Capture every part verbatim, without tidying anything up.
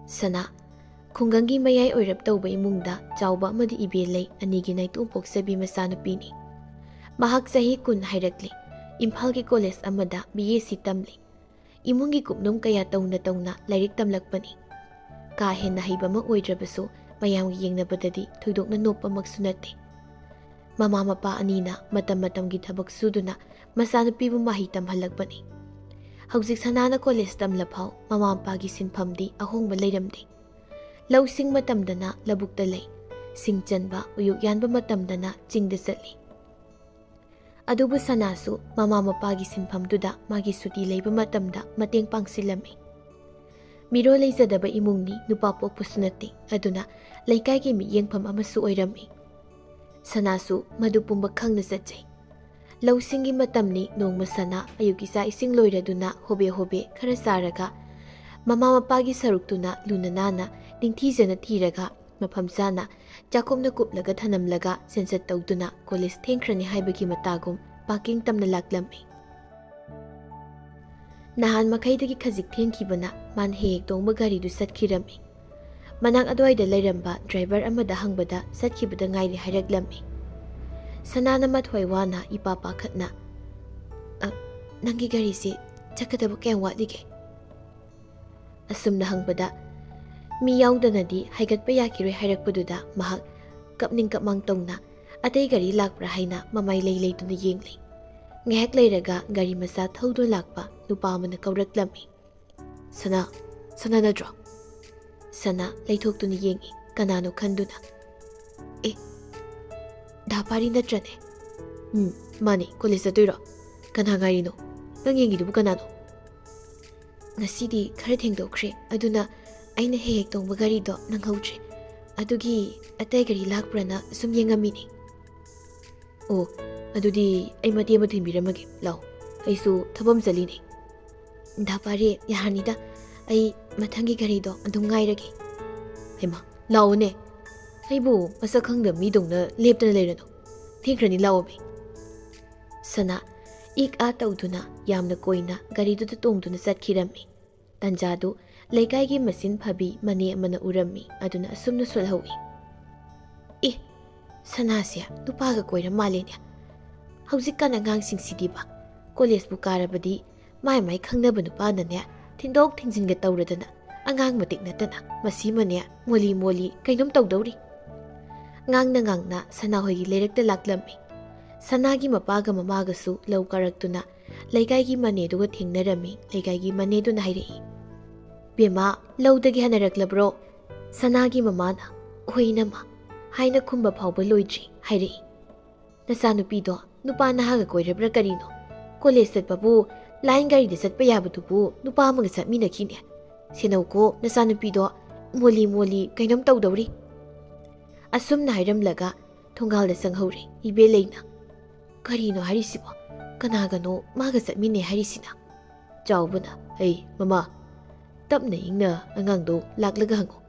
ꯁꯅꯥ, ꯈꯨꯡꯒꯪꯒꯤ ꯃꯌꯥꯏ ꯑꯣꯏꯔꯞ ꯇꯧꯕ ꯏꯃꯨꯡꯗ ꯆꯥꯎꯕ ꯑꯃꯗꯤ ꯏꯕꯦꯜ ꯂꯩ, ꯑꯅꯤꯒꯤ ꯅꯥꯏꯇꯣꯝ ꯄꯣꯛꯆꯕꯤ ꯃꯆꯥꯅꯨꯄꯤꯅꯤ꯫ ꯃꯍꯥꯛ ꯆꯍꯤ ꯀꯨꯟ ꯍꯥꯏꯔꯛꯂꯤ꯫ ꯏꯝꯐꯥꯜꯒꯤ ꯀꯣꯂꯦꯖ ꯑꯃꯗ ꯕꯤ ꯑꯦ ꯁꯤ ꯇꯝꯂꯤ꯫ ꯏꯃꯨꯡꯒꯤ ꯀꯨꯞꯅꯣꯝ ꯀꯌꯥ ꯇꯧꯅ ꯇꯧꯅ ꯂꯥꯏꯔꯤꯛ ꯇꯝꯂꯛꯄꯅꯤ꯫ ꯀꯥ ꯍꯦꯟꯅ ꯍꯩꯕ ꯑꯃ ꯑꯣꯏꯗ꯭ꯔꯕꯁꯨ ꯃꯌꯥꯝꯒꯤ ꯌꯦꯡꯅꯕꯗꯗꯤ ꯊꯣꯏꯗꯣꯛꯅ ꯅꯣꯞꯄꯃꯛꯁꯨ ꯅꯠꯇꯦ꯫ ꯃꯃꯥ ꯃꯄꯥ ꯑꯅꯤꯅ ꯃꯇꯝ ꯃꯇꯝꯒꯤ ꯊꯕꯛ ꯁꯨꯗꯨꯅ ꯃꯆꯥꯅꯨꯄꯤꯕꯨ ꯃꯍꯩ ꯇꯝꯍꯜꯂꯛꯄꯅꯤ꯫ ꯍꯧꯖꯤꯛ ꯁꯅꯥꯅ ꯀꯣꯂꯦꯖ ꯇꯝꯂꯐꯥꯎ ꯃꯃꯥ ꯃꯄꯥꯒꯤ ꯁꯤꯟꯐꯝꯗꯤ ꯑꯍꯣꯡꯕ ꯂꯩꯔꯝꯗꯦ꯫ ꯂꯧꯁꯤꯡ ꯃꯇꯝꯗꯅ ꯂꯧꯕꯨꯛꯇ ꯂꯩ, ꯁꯤꯡ ꯆꯟꯕ, ꯎꯌꯣꯛ ꯌꯥꯟꯕ ꯃꯇꯝꯗꯅ ꯆꯤꯡꯗ ꯆꯠꯂꯤ꯫ ꯑꯗꯨꯕꯨ ꯁꯅꯥꯁꯨ ꯃꯃꯥ ꯃꯄꯥꯒꯤ ꯁꯤꯟꯐꯝꯗꯨꯗ ꯃꯥꯒꯤ ꯁꯨꯇꯤ ꯂꯩꯕ ꯃꯇꯝꯗ ꯃꯇꯦꯡ ꯄꯥꯡꯁꯤꯜꯂꯝꯃꯤ꯫ ꯃꯤꯔꯣꯜ ꯂꯩꯖꯗꯕ ꯏꯃꯨꯡꯅꯤ, ꯅꯨꯄꯥ ꯄꯣꯛꯄꯁꯨ ꯅꯠꯇꯦ, ꯑꯗꯨꯅ ꯂꯩꯀꯥꯏꯒꯤ ꯃꯤꯠꯌꯦꯡꯐꯝ ꯑꯃꯁꯨ ꯑꯣꯏꯔꯝꯃꯤ꯫ ꯁꯅꯥꯁꯨ ꯃꯗꯨ ꯄꯨꯝꯕ ꯈꯪꯅ ꯆꯠꯆꯩ꯫ ꯂꯧꯁꯤꯡꯒꯤ ꯃꯇꯝꯅꯤ꯫ ꯅꯣꯡꯃ ꯁꯅꯥ ꯑꯌꯨꯛꯀꯤ ꯆꯥꯛ ꯏꯁꯤꯡ ꯂꯣꯏꯔꯗꯨꯅ ꯍꯣꯕꯦ ꯍꯣꯕꯦ ꯈꯔ ꯆꯥꯔꯒ ꯃꯃꯥ ꯃꯄꯥꯒꯤ ꯁꯔꯨꯛꯇꯨꯅ ꯂꯨꯅ ꯅꯥꯟꯅ ꯅꯤꯡꯊꯤꯖꯅ ꯊꯤꯔꯒ ꯃꯐꯝ ꯆꯥꯅ ꯆꯥꯛꯈꯨꯝꯗ ꯀꯨꯞꯂꯒ ꯊꯅꯝꯂꯒ ꯁꯦꯟꯁꯠ ꯇꯧꯗꯨꯅ ꯀꯣꯂꯦꯖ ꯊꯦꯡꯈ꯭ꯔꯅꯤ ꯍꯥꯏꯕꯒꯤ ꯃꯇꯥꯒꯨꯝ ꯄꯥꯛꯀꯤꯡ ꯇꯝꯅ ꯂꯥꯛꯂꯝꯃꯤ꯫ ꯅꯍꯥꯟ ꯃꯈꯩꯗꯒꯤ ꯈꯖꯤꯛ ꯊꯦꯡꯈꯤꯕꯅ ꯃꯥꯅ ꯍꯦꯛ ꯍꯦꯛ ꯇꯣꯡꯕ ꯒꯥꯔꯤꯗꯨ ꯆꯠꯈꯤꯔꯝꯃꯤ꯫ ꯃꯅꯥꯛ ꯑꯗꯨꯋꯥꯏꯗ ꯂꯩꯔꯝꯕ ꯗ꯭ꯔꯥꯏꯚꯔ ꯑꯃꯗ ꯍꯪꯕꯗ ꯆꯠꯈꯤꯕꯗ ꯉꯥꯏꯔꯤ ꯍꯥꯏꯔꯛꯂꯝꯃꯤ꯫ ꯁꯅꯥꯅ ꯃꯊ꯭ꯋꯥꯏ ꯋꯥꯅ ꯏꯄꯥ ꯄꯥꯈꯠꯅ, "ꯑ, ꯅꯪꯒꯤ ꯒꯥꯔꯤꯁꯤ ꯆꯠꯀꯗꯕ ꯀꯌꯥꯝ ꯋꯥꯠꯂꯤꯒꯦ?" ꯑꯁꯨꯝꯅ ꯍꯪꯕꯗ ꯃꯤ ꯌꯥꯎꯗꯅꯗꯤ ꯍꯥꯏꯒꯠꯄ ꯌꯥꯈꯤꯔꯣꯏ ꯍꯥꯏꯔꯛꯄꯗꯨꯗ ꯃꯍꯥꯛ ꯀꯞꯅꯤꯡ ꯀꯞꯃꯥꯡ ꯇꯧꯅ ꯑꯇꯩ ꯒꯥꯔꯤ ꯂꯥꯛꯄ꯭ꯔꯥ ꯍꯥꯏꯅ ꯃꯃꯥꯏ ꯂꯩ ꯂꯩꯗꯨꯅ ꯌꯦꯡꯂꯤ꯫ ꯉꯥꯏꯍꯥꯛ ꯂꯩꯔꯒ ꯒꯥꯔꯤ ꯃꯆꯥ ꯊꯧꯗꯨꯅ ꯂꯥꯛꯄ ꯅꯨꯄꯥ ꯑꯃꯅ ꯀꯧꯔꯛꯂꯝꯃꯤ꯫ "ꯁꯅꯥ, ꯁꯅꯥ ꯅꯠꯇ꯭ꯔꯣ?" ꯁꯅꯥ ꯂꯩꯊꯣꯛꯇꯨꯅ ꯌꯦꯡꯏ, ꯀꯅꯥꯅꯣ ꯈꯟꯗꯨꯅ꯫ "ꯑꯦ, ꯗꯥ ꯄꯥꯔꯤ ꯅꯠꯇ꯭ꯔꯅꯦ?" "ꯎꯝ, ꯃꯥꯅꯦ, ꯀꯣꯂꯦꯖ ꯆꯠꯇꯣꯏꯔꯣ? ꯀꯅꯥ ꯉꯥꯏꯔꯤꯅꯣ? ꯅꯪ ꯌꯦꯡꯉꯤꯗꯨꯕꯨ ꯀꯅꯥꯅꯣ?" "ꯉꯁꯤꯗꯤ ꯈꯔ ꯊꯦꯡꯗꯣꯛꯈ꯭ꯔꯦ, ꯑꯗꯨꯅ ꯑꯩꯅ ꯍꯦꯛ ꯍꯦꯛ ꯇꯣꯡꯕ ꯒꯥꯔꯤꯗꯣ ꯅꯪꯍꯧꯗ꯭ꯔꯦ꯫ ꯑꯗꯨꯒꯤ ꯑꯇꯩ ꯒꯥꯔꯤ ꯂꯥꯛꯄ꯭ꯔꯅ ꯁꯨꯝ ꯌꯦꯡꯉꯝꯃꯤꯅꯦ꯫" "ꯑꯣ, ꯑꯗꯨꯗꯤ ꯑꯩ ꯃꯇꯦꯛ ꯑꯃ ꯊꯤꯟꯕꯤꯔꯝꯃꯒꯦ, ꯂꯥꯛꯑꯣ꯫ ꯑꯩꯁꯨ ꯊꯕꯛ ꯑꯃ ꯆꯠꯂꯤꯅꯦ꯫" "ꯗꯥ ꯄꯥꯔꯤ, ꯌꯥꯔꯅꯤꯗ, ꯑꯩ ꯃꯊꯪꯒꯤ ꯒꯥꯔꯤꯗꯣ ꯑꯗꯨꯝ ꯉꯥꯏꯔꯒꯦ꯫" "ꯍꯩꯃꯥ, ꯂꯥꯛꯑꯣꯅꯦ꯫ ꯑꯩꯕꯨ ꯃꯁꯛ ꯈꯪꯗꯕ ꯃꯤꯗꯧꯅ ꯂꯦꯞꯇꯅ ꯂꯩꯔꯅꯨ꯫ ꯊꯦꯡꯈ꯭ꯔꯅꯤ, ꯂꯥꯛꯑꯣꯃꯤ꯫" ꯁꯅꯥ ꯏꯛ ꯑꯥ ꯇꯧꯗꯨꯅ ꯌꯥꯝꯅ ꯀꯣꯏꯅ ꯒꯥꯔꯤꯗꯨꯗ ꯇꯣꯡꯗꯨꯅ ꯆꯠꯈꯤꯔꯝꯃꯤ꯫ ꯇꯟꯖꯥꯗꯨ ꯂꯩꯀꯥꯏꯒꯤ ꯃꯆꯤꯟ ꯐꯕꯤ ꯃꯅꯦ ꯑꯃꯅ ꯎꯔꯝꯃꯤ꯫ ꯑꯗꯨꯅ ꯑꯁꯨꯝꯅ ꯁꯣꯜꯍꯧꯏ, "ꯑꯦ, ꯁꯅꯥꯁꯦ ꯅꯨꯄꯥꯒ ꯀꯣꯏꯔ ꯃꯥꯜꯂꯦꯅꯦ꯫ ꯍꯧꯖꯤꯛꯀꯥꯟ ꯑꯉꯥꯡꯁꯤꯡꯁꯤꯗꯤꯕ, ꯀꯣꯂꯦꯖꯄꯨ ꯀꯥꯔꯕꯗꯤ ꯃꯥꯏ ꯃꯥꯏ ꯈꯪꯅꯕ ꯅꯨꯄꯥꯅꯅꯦ ꯊꯤꯟꯗꯣꯛ ꯊꯤꯟꯖꯤꯟꯒ ꯇꯧꯔꯗꯅ, ꯑꯉꯥꯡ ꯃꯇꯤꯛ ꯅꯠꯇꯅ ꯃꯁꯤꯃꯅꯦ ꯃꯣꯂꯤ ꯃꯣꯂꯤ ꯀꯩꯅꯣꯝ ꯇꯧꯗꯧꯔꯤ꯫" ꯉꯥꯡꯅ ꯉꯥꯡꯅ ꯁꯅꯥꯍꯣꯏꯒꯤ ꯂꯩꯔꯛꯇ ꯂꯥꯛꯂꯝꯃꯤ꯫ ꯁꯅꯥꯒꯤ ꯃꯄꯥꯒ ꯃꯃꯥꯒꯁꯨ ꯂꯧ ꯀꯥꯔꯛꯇꯨꯅ ꯂꯩꯀꯥꯏꯒꯤ ꯃꯅꯦꯗꯨꯒ ꯊꯦꯡꯅꯔꯝꯃꯤ꯫ ꯂꯩꯀꯥꯏꯒꯤ ꯃꯅꯦꯗꯨꯅ ꯍꯥꯏꯔꯛꯏ, "ꯕꯦꯝꯃ, ꯂꯧꯗꯒꯤ ꯍꯟꯅꯔꯛꯂꯕ꯭ꯔꯣ?" ꯁꯅꯥꯒꯤ ꯃꯃꯥꯅ, "ꯍꯣꯏ ꯏꯅꯝꯃ" ꯍꯥꯏꯅ ꯈꯨꯝꯕ ꯐꯥꯎꯕ ꯂꯣꯏꯗ꯭ꯔꯤ ꯍꯥꯏꯔꯛꯏ, "ꯅꯆꯥꯅꯨꯄꯤꯗꯣ ꯅꯨꯄꯥ ꯅꯍꯥꯒ ꯀꯣꯏꯔꯕ꯭ꯔꯥ ꯀꯔꯤꯅꯣ? ꯀꯣꯂꯦꯖ ꯆꯠꯄꯕꯨ ꯂꯥꯏꯟ ꯒꯥꯔꯤꯗ ꯆꯠꯄ ꯌꯥꯕꯗꯨꯕꯨ ꯅꯨꯄꯥ ꯑꯃꯒ ꯆꯠꯃꯤꯟꯅꯈꯤꯅꯦ꯫ ꯁꯦꯟꯅꯧꯀꯣ ꯅꯆꯥꯅꯨꯄꯤꯗꯣ, ꯃꯣꯂꯤ ꯃꯣꯂꯤ ꯀꯩꯅꯣꯝ ꯇꯧꯗꯧꯔꯤ꯫" ꯑꯁꯨꯝꯅ ꯍꯥꯏꯔꯝꯂꯒ ꯊꯣꯡꯒꯥꯜꯗ ꯆꯪꯍꯧꯔꯦ ꯏꯕꯦꯂꯩꯅ꯫ "ꯀꯔꯤꯅꯣ ꯍꯥꯏꯔꯤꯁꯤꯕꯣ? ꯀꯅꯥꯒꯅꯣ ꯃꯥꯒ ꯆꯠꯃꯤꯟꯅꯩ ꯍꯥꯏꯔꯤꯁꯤꯅ?" ꯆꯥꯎꯕꯅ, "ꯑꯩ ꯃꯃꯥ, ꯇꯞꯅ ꯏꯪꯅ ꯑꯉꯥꯡꯗꯣ ꯂꯥꯛꯂꯒ ꯍꯪꯉꯨ꯫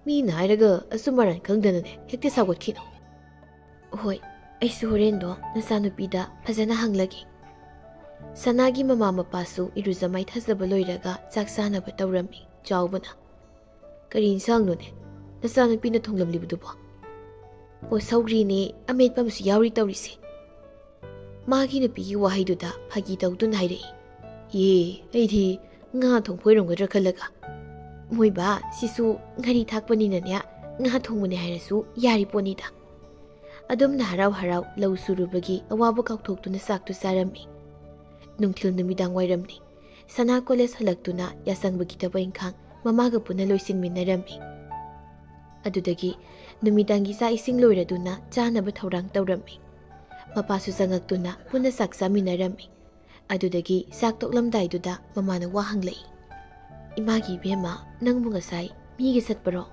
ꯃꯤꯅ ꯍꯥꯏꯔꯒ ꯑꯆꯨꯝ ꯑꯔꯥꯟ ꯈꯪꯗꯅꯅꯦ ꯍꯦꯛꯇ ꯁꯥꯎꯒꯠꯈꯤꯅꯨ꯫" "ꯍꯣꯏ, ꯑꯩꯁꯨ ꯍꯣꯔꯦꯟꯗꯣ ꯅꯆꯥꯅꯨꯄꯤꯗ ꯐꯖꯅ ꯍꯪꯂꯒꯦ꯫" ꯁꯅꯥꯒꯤ ꯃꯃꯥ ꯃꯄꯥꯁꯨ ꯏꯔꯨꯖ ꯃꯥꯏꯊꯖꯕ ꯂꯣꯏꯔꯒ ꯆꯥꯛ ꯆꯥꯅꯕ ꯇꯧꯔꯝꯃꯤ꯫ ꯆꯥꯎꯕꯅ, "ꯀꯔꯤ ꯏꯟꯁꯥꯡꯅꯣꯅꯦ ꯅꯆꯥꯅꯨꯄꯤꯅ ꯊꯣꯡꯂꯝꯂꯤꯕꯗꯨꯕꯣ?" "ꯑꯣ, ꯁꯧꯒ꯭ꯔꯤꯅꯦ, ꯑꯃꯦꯠꯄ ꯑꯃꯁꯨ ꯌꯥꯎꯔꯤ ꯇꯧꯔꯤꯁꯦ꯫" ꯃꯥꯒꯤ ꯅꯨꯄꯤꯒꯤ ꯋꯥꯍꯩꯗꯨꯗ ꯐꯥꯒꯤ ꯇꯧꯗꯨꯅ ꯍꯥꯏꯔꯛꯏ, "ꯌꯦ, ꯑꯩꯗꯤ ꯉꯥ ꯊꯣꯡꯕ ꯑꯣꯏꯔꯝꯒꯗ꯭ꯔꯥ ꯈꯜꯂꯒ꯫ ꯃꯣꯏꯕꯥ, ꯁꯤꯁꯨ ꯉꯥꯔꯤ ꯊꯥꯛꯄꯅꯤꯅꯅꯦ, ꯉꯥ ꯊꯣꯡꯕꯅꯦ ꯍꯥꯏꯔꯁꯨ ꯌꯥꯔꯤ ꯄꯣꯠꯅꯤꯗ꯫" ꯑꯗꯨꯝꯅ ꯍꯔꯥꯎ ꯍꯔꯥꯎ ꯂꯧ ꯁꯨꯔꯨꯕꯒꯤ ꯑꯋꯥꯕ ꯀꯥꯎꯊꯣꯛꯇꯨꯅ ꯆꯥꯛꯇꯨ ꯆꯥꯔꯝꯃꯤ꯫ ꯅꯨꯡꯊꯤꯜ ꯅꯨꯃꯤꯗꯥꯡ ꯋꯥꯏꯔꯝꯅꯤ꯫ ꯁꯅꯥ ꯀꯣꯂꯦꯖ ꯍꯜꯂꯛꯇꯨꯅ ꯌꯥꯆꯪꯕꯒꯤ ꯊꯕꯛ ꯏꯪꯈꯥꯡ ꯃꯃꯥꯒ ꯄꯨꯟꯅ ꯂꯣꯏꯁꯤꯟꯃꯤꯟꯅꯔꯝꯃꯤ꯫ ꯑꯗꯨꯗꯒꯤ ꯅꯨꯃꯤꯗꯥꯡꯒꯤ ꯆꯥꯛ ꯏꯁꯤꯡ ꯂꯣꯏꯔꯗꯨꯅ ꯆꯥꯅꯕ ꯊꯧꯔꯥꯡ ꯇꯧꯔꯝꯃꯤ꯫ ꯃꯄꯥꯁꯨ ꯆꯪꯉꯛꯇꯨꯅ ꯄꯨꯟꯅ ꯆꯥꯛ ꯆꯥꯃꯤꯟꯅꯔꯝꯃꯤ꯫ ꯑꯗꯨꯗꯒꯤ ꯆꯥꯛ ꯇꯣꯛꯂꯝꯗꯥꯏꯗꯨꯗ ꯃꯃꯥꯅ ꯋꯥ ꯍꯪꯂꯛꯏ, "ꯏꯃꯥꯒꯤ ꯏꯕꯦꯝꯃ, ꯅꯪꯕꯨ ꯉꯁꯥꯏ ꯃꯤꯒ ꯆꯠꯄꯔꯣ?"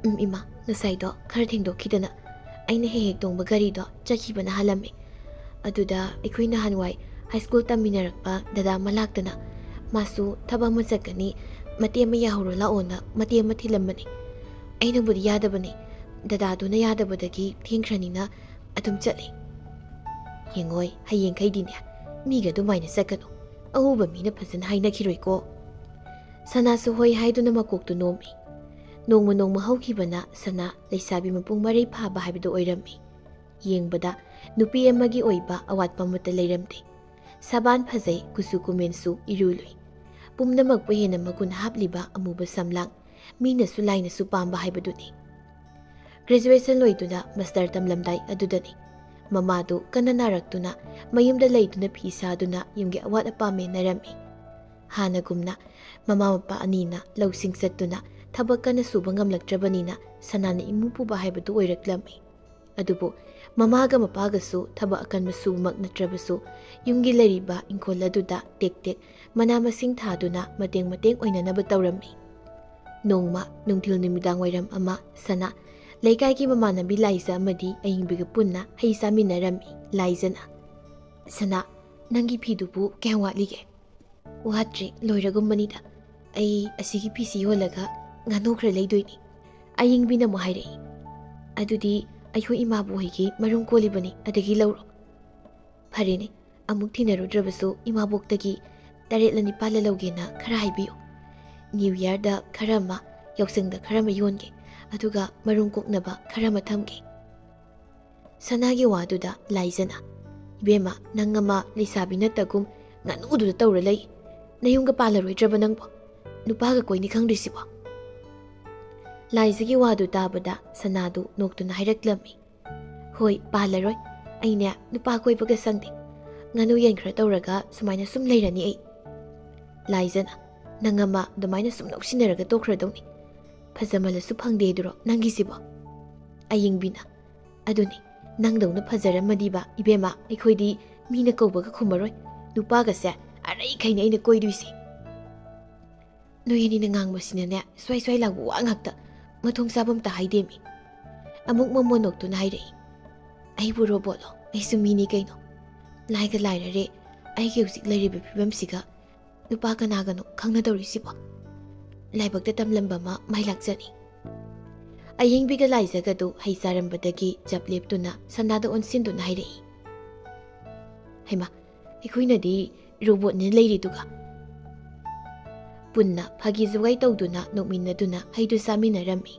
"ꯎꯝ ꯏꯃꯥ, ꯉꯁꯥꯏꯗꯣ ꯈꯔ ꯊꯦꯡꯗꯣꯛꯈꯤꯗꯅ ꯑꯩꯅ ꯍꯦꯛ ꯍꯦꯛ ꯇꯣꯡꯕ ꯒꯥꯔꯤꯗꯣ ꯆꯠꯈꯤꯕꯅ ꯍꯥꯜꯂꯝꯃꯦ꯫ ꯑꯗꯨꯗ ꯑꯩꯈꯣꯏ ꯅꯍꯥꯟꯋꯥꯏ ꯍꯥꯏ ꯁ꯭ꯀꯨꯜ ꯇꯝꯃꯤꯟꯅꯔꯛꯄ ꯗꯗꯥ ꯑꯃ ꯂꯥꯛꯇꯅ, ꯃꯥꯁꯨ ꯊꯕꯛ ꯑꯃ ꯆꯠꯀꯅꯤ, ꯃꯇꯦꯛ ꯑꯃ ꯌꯥꯍꯧꯔꯣ ꯂꯥꯛꯑꯣꯅ ꯃꯇꯦꯛ ꯑꯃ ꯊꯤꯜꯂꯝꯕꯅꯤ꯫ ꯑꯩꯅꯕꯨꯗꯤ ꯌꯥꯗꯕꯅꯤ, ꯗꯗꯥꯗꯨꯅ ꯌꯥꯗꯕꯗꯒꯤ ꯊꯦꯡꯈ꯭ꯔꯅꯤꯅ ꯑꯗꯨꯝ ꯆꯠꯂꯦ꯫ ꯌꯦꯡꯉꯣꯏ, ꯍꯌꯦꯡꯈꯩꯗꯤꯅꯦ ꯃꯤꯒ ꯑꯗꯨꯃꯥꯏꯅ ꯆꯠꯀꯅꯨ꯫ ꯑꯎꯕ ꯃꯤꯅ ꯐꯖꯅ ꯍꯥꯏꯅꯈꯤꯔꯣꯏꯀꯣ꯫" ꯁꯅꯥꯁꯨ ꯍꯣꯏ ꯍꯥꯏꯗꯨꯅ ꯃꯀꯣꯛꯇꯨ ꯅꯣꯝꯃꯤ꯫ ꯅꯣꯡꯃ ꯅꯣꯡꯃ ꯍꯧꯈꯤꯕꯅ ꯁꯅꯥ ꯂꯩꯁꯥꯕꯤ ꯃꯄꯨꯡ ꯃꯔꯩ ꯐꯥꯕ ꯍꯥꯏꯕꯗꯨ ꯑꯣꯏꯔꯝꯃꯤ꯫ ꯌꯦꯡꯕꯗ ꯅꯨꯄꯤ ꯑꯃꯒꯤ ꯑꯣꯏꯕ ꯑꯋꯥꯠꯄ ꯑꯃꯠꯇ ꯂꯩꯔꯝꯗꯦ꯫ ꯁꯕꯥꯟ ꯐꯖꯩ, ꯀꯨꯆꯨ ꯀꯨꯃꯦꯟꯁꯨ ꯏꯔꯨ ꯂꯨꯏ꯫ ꯄꯨꯝꯅꯃꯛꯄꯨ ꯍꯦꯟꯅ ꯃꯒꯨꯟ ꯍꯥꯞꯂꯤꯕ ꯑꯃꯨꯕ ꯁꯝꯂꯥꯡ, ꯃꯤꯅꯁꯨ ꯂꯥꯏꯅꯁꯨ ꯄꯥꯝꯕ ꯍꯥꯏꯕꯗꯨꯅꯤ꯫ ꯒ꯭ꯔꯦꯖꯨꯑꯦꯁꯟ ꯂꯣꯏꯗꯨꯅ ꯃꯥꯁꯇꯔ ꯇꯝꯂꯝꯗꯥꯏ ꯑꯗꯨꯗꯅꯤ ꯃꯃꯥꯗꯨ ꯀꯟꯅ ꯅꯥꯔꯛꯇꯨꯅ ꯃꯌꯨꯝꯗ ꯂꯩꯗꯨꯅ ꯐꯤ ꯁꯥꯗꯨꯅ ꯌꯨꯝꯒꯤ ꯑꯋꯥꯠ ꯑꯄꯥ ꯃꯦꯟꯅꯔꯝꯃꯤ꯫ ꯍꯥꯟꯅꯒꯨꯝꯅ ꯃꯃꯥ ꯃꯄꯥ ꯑꯅꯤꯅ ꯂꯧꯁꯤꯡ ꯆꯠꯇꯨꯅ ꯊꯕꯛ ꯀꯟꯅ ꯁꯨꯕ ꯉꯝꯂꯛꯇ꯭ꯔꯕꯅꯤꯅ ꯁꯅꯥꯅ ꯏꯃꯨꯡ ꯄꯨꯕ ꯍꯥꯏꯕꯗꯨ ꯑꯣꯏꯔꯛꯂꯝꯃꯤ꯫ ꯑꯗꯨꯕꯨ ꯃꯃꯥꯒ ꯃꯄꯥꯒꯁꯨ ꯊꯕꯛ ꯑꯀꯟꯕ ꯁꯨꯕꯃꯛ ꯅꯠꯇ꯭ꯔꯕꯁꯨ ꯌꯨꯝꯒꯤ ꯂꯩꯔꯤꯕ ꯏꯪꯈꯣꯜ ꯑꯗꯨꯗ ꯇꯦꯛ ꯇꯦꯛ ꯃꯅꯥ ꯃꯁꯤꯡ ꯊꯥꯗꯨꯅ ꯃꯇꯦꯡ ꯃꯇꯦꯡ ꯑꯣꯏꯅꯅꯕ ꯇꯧꯔꯝꯃꯤ꯫ ꯅꯣꯡꯃ ꯅꯨꯡꯊꯤꯜ ꯅꯨꯃꯤꯗꯥꯡ ꯋꯥꯏꯔꯝ ꯑꯃ ꯁꯅꯥ ꯂꯩꯀꯥꯏꯒꯤ ꯃꯃꯥꯟꯅꯕꯤ ꯂꯥꯏꯖ ꯑꯃꯗꯤ ꯑꯌꯤꯡꯕꯤꯒ ꯄꯨꯟꯅ ꯍꯩ ꯆꯥꯃꯤꯟꯅꯔꯝꯃꯤ꯫ ꯂꯥꯏꯖꯅ, "ꯁꯅꯥ, ꯅꯪꯒꯤ ꯐꯤꯗꯨꯕꯨ ꯀꯌꯥꯝ ꯋꯥꯠꯂꯤꯒꯦ?" "ꯋꯥꯠꯇ꯭ꯔꯤ, ꯂꯣꯏꯔꯒꯨꯝꯕꯅꯤꯗ꯫ ꯑꯩ ꯑꯁꯤꯒꯤ ꯐꯤꯁꯤ ꯌꯣꯜꯂꯒ ꯉꯥꯅꯨ ꯈꯔ ꯂꯩꯗꯣꯏꯅꯤ"꯫ ꯑꯌꯤꯡꯕꯤꯅ ꯑꯃꯨꯛ ꯍꯥꯏꯔꯛꯏ, "ꯑꯗꯨꯗꯤ ꯑꯩꯈꯣꯏ ꯏꯃꯥꯕꯨ ꯍꯣꯏꯒꯤ ꯃꯔꯨꯝ ꯀꯣꯜꯂꯤꯕꯅꯤ, ꯑꯗꯒꯤ ꯂꯧꯔꯣ"꯫ "ꯐꯔꯦꯅꯦ, ꯑꯃꯨꯛ ꯊꯤꯅꯔꯨꯗ꯭ꯔꯕꯁꯨ ꯏꯃꯥꯕꯣꯛꯇꯒꯤ ꯇꯔꯦꯠꯂ ꯅꯤꯄꯥꯜꯂ ꯂꯧꯒꯦꯅ ꯈꯔ ꯍꯥꯏꯕꯤꯌꯨ꯫ ꯅ꯭ꯌꯨ ꯌꯔꯗ ꯈꯔ ꯑꯃ, ꯌꯥꯎꯁꯪꯗ ꯈꯔ ꯑꯃ ꯌꯣꯟꯒꯦ, ꯑꯗꯨꯒ ꯃꯔꯨꯝ ꯀꯣꯛꯅꯕ ꯈꯔ ꯑꯃ ꯊꯝꯒꯦ"꯫ ꯁꯅꯥꯒꯤ ꯋꯥꯗꯨꯗ ꯂꯥꯏꯖꯅ, "ꯏꯕꯦꯝꯃ, ꯅꯪ ꯑꯃ ꯂꯩꯁꯥꯕꯤ ꯅꯠꯇꯒꯨꯝ ꯉꯥꯅꯨꯗꯨꯗ ꯇꯧꯔ ꯂꯩ꯫ ꯅꯌꯨꯝꯒ ꯄꯥꯜꯂꯔꯣꯏꯗ꯭ꯔꯕ ꯅꯪꯕꯣ? ꯅꯨꯄꯥꯒ ꯀꯣꯏꯅꯤ ꯈꯪꯗ꯭ꯔꯤꯁꯤꯕꯣ?" ꯂꯥꯏꯖꯒꯤ ꯋꯥꯗꯨ ꯇꯥꯕꯗ ꯁꯅꯥꯗꯨ ꯅꯣꯛꯇꯨꯅ ꯍꯥꯏꯔꯛꯂꯝꯃꯤ, "ꯍꯣꯏ, ꯄꯥꯜꯂꯔꯣꯏ꯫ ꯑꯩꯅꯦ ꯅꯨꯄꯥ ꯀꯣꯏꯕꯒ ꯁꯪꯗꯦ꯫ ꯉꯥꯅꯨ ꯌꯦꯟ ꯈꯔ ꯇꯧꯔꯒ ꯁꯨꯃꯥꯏꯅ ꯁꯨꯝ ꯂꯩꯔꯅꯤ ꯑꯩ"꯫ ꯂꯥꯏꯖꯅ, "ꯅꯪ ꯑꯃ ꯑꯗꯨꯃꯥꯏꯅ ꯁꯨꯝ ꯅꯣꯛꯁꯤꯟꯅꯔꯒ ꯇꯣꯛꯈ꯭ꯔꯗꯧꯅꯤ꯫ ꯐꯖꯃꯜꯂꯁꯨ ꯐꯪꯗꯦ ꯑꯗꯨꯔꯣ ꯅꯪꯒꯤꯁꯤꯕꯣ?" ꯑꯌꯤꯡꯕꯤꯅ, "ꯑꯗꯨꯅꯤ, ꯅꯪꯗꯧꯅ ꯐꯖꯔꯝꯃꯗꯤꯕ ꯏꯕꯦꯝꯃ, ꯑꯩꯈꯣꯏꯗꯤ ꯃꯤꯅ ꯀꯧꯕꯒ ꯈꯨꯝꯃꯔꯣꯏ꯫ ꯅꯨꯄꯥꯒꯁꯦ ꯑꯔꯩꯈꯩꯅꯦ ꯑꯩꯅ ꯀꯣꯏꯗꯣꯏꯁꯦ"꯫ "ꯅꯣꯏ ꯑꯅꯤꯅ ꯉꯥꯡꯕꯁꯤꯅꯅꯦ, ꯁ꯭ꯋꯥꯏ ꯁ꯭ꯋꯥꯏ ꯂꯥꯎꯕ ꯋꯥ ꯉꯥꯛꯇ꯫ ꯃꯊꯣꯡ ꯆꯥꯕ ꯑꯝꯇ ꯍꯥꯏꯗꯦꯃꯤ"꯫ ꯑꯃꯨꯛ ꯃꯃꯣꯟ ꯅꯣꯛꯇꯨꯅ ꯍꯥꯏꯔꯛꯏ, "ꯑꯩꯕꯨ ꯔꯣꯕꯣꯠꯂꯣ? ꯑꯩꯁꯨ ꯃꯤꯅꯤ ꯀꯩꯅꯣ꯫ ꯂꯥꯏꯒ ꯂꯥꯏꯔꯔꯦ, ꯑꯩꯒꯤ ꯍꯧꯖꯤꯛ ꯂꯩꯔꯤꯕ ꯐꯤꯕꯝꯁꯤꯒ ꯅꯨꯄꯥ ꯀꯅꯥꯒꯅꯣ ꯈꯪꯅꯗꯧꯔꯤꯁꯤꯕꯣ? ꯂꯥꯏꯕꯛꯇ ꯇꯝꯂꯝꯕ ꯑꯃ ꯃꯥꯏ ꯂꯥꯛꯆꯅꯤ"꯫ ꯑꯌꯤꯡꯕꯤꯒ ꯂꯥꯏꯖꯒꯗꯨ ꯍꯩ ꯆꯥꯔꯝꯕꯗꯒꯤ ꯆꯞ ꯂꯦꯞꯇꯨꯅ ꯁꯅꯥꯗ ꯑꯣꯟꯁꯤꯟꯗꯨꯅ ꯍꯥꯏꯔꯛꯏ, "ꯍꯩꯃꯥ, ꯑꯩꯈꯣꯏꯅꯗꯤ ꯔꯣꯕꯣꯠꯅꯦ ꯂꯩꯔꯤꯗꯨꯒ"꯫ ꯄꯨꯟꯅ ꯐꯥꯒꯤ ꯖꯨꯒꯥꯏ ꯇꯧꯗꯨꯅ ꯅꯣꯛꯃꯤꯟꯅꯗꯨꯅ ꯍꯩꯗꯨ ꯆꯥꯃꯤꯟꯅꯔꯝꯃꯤ꯫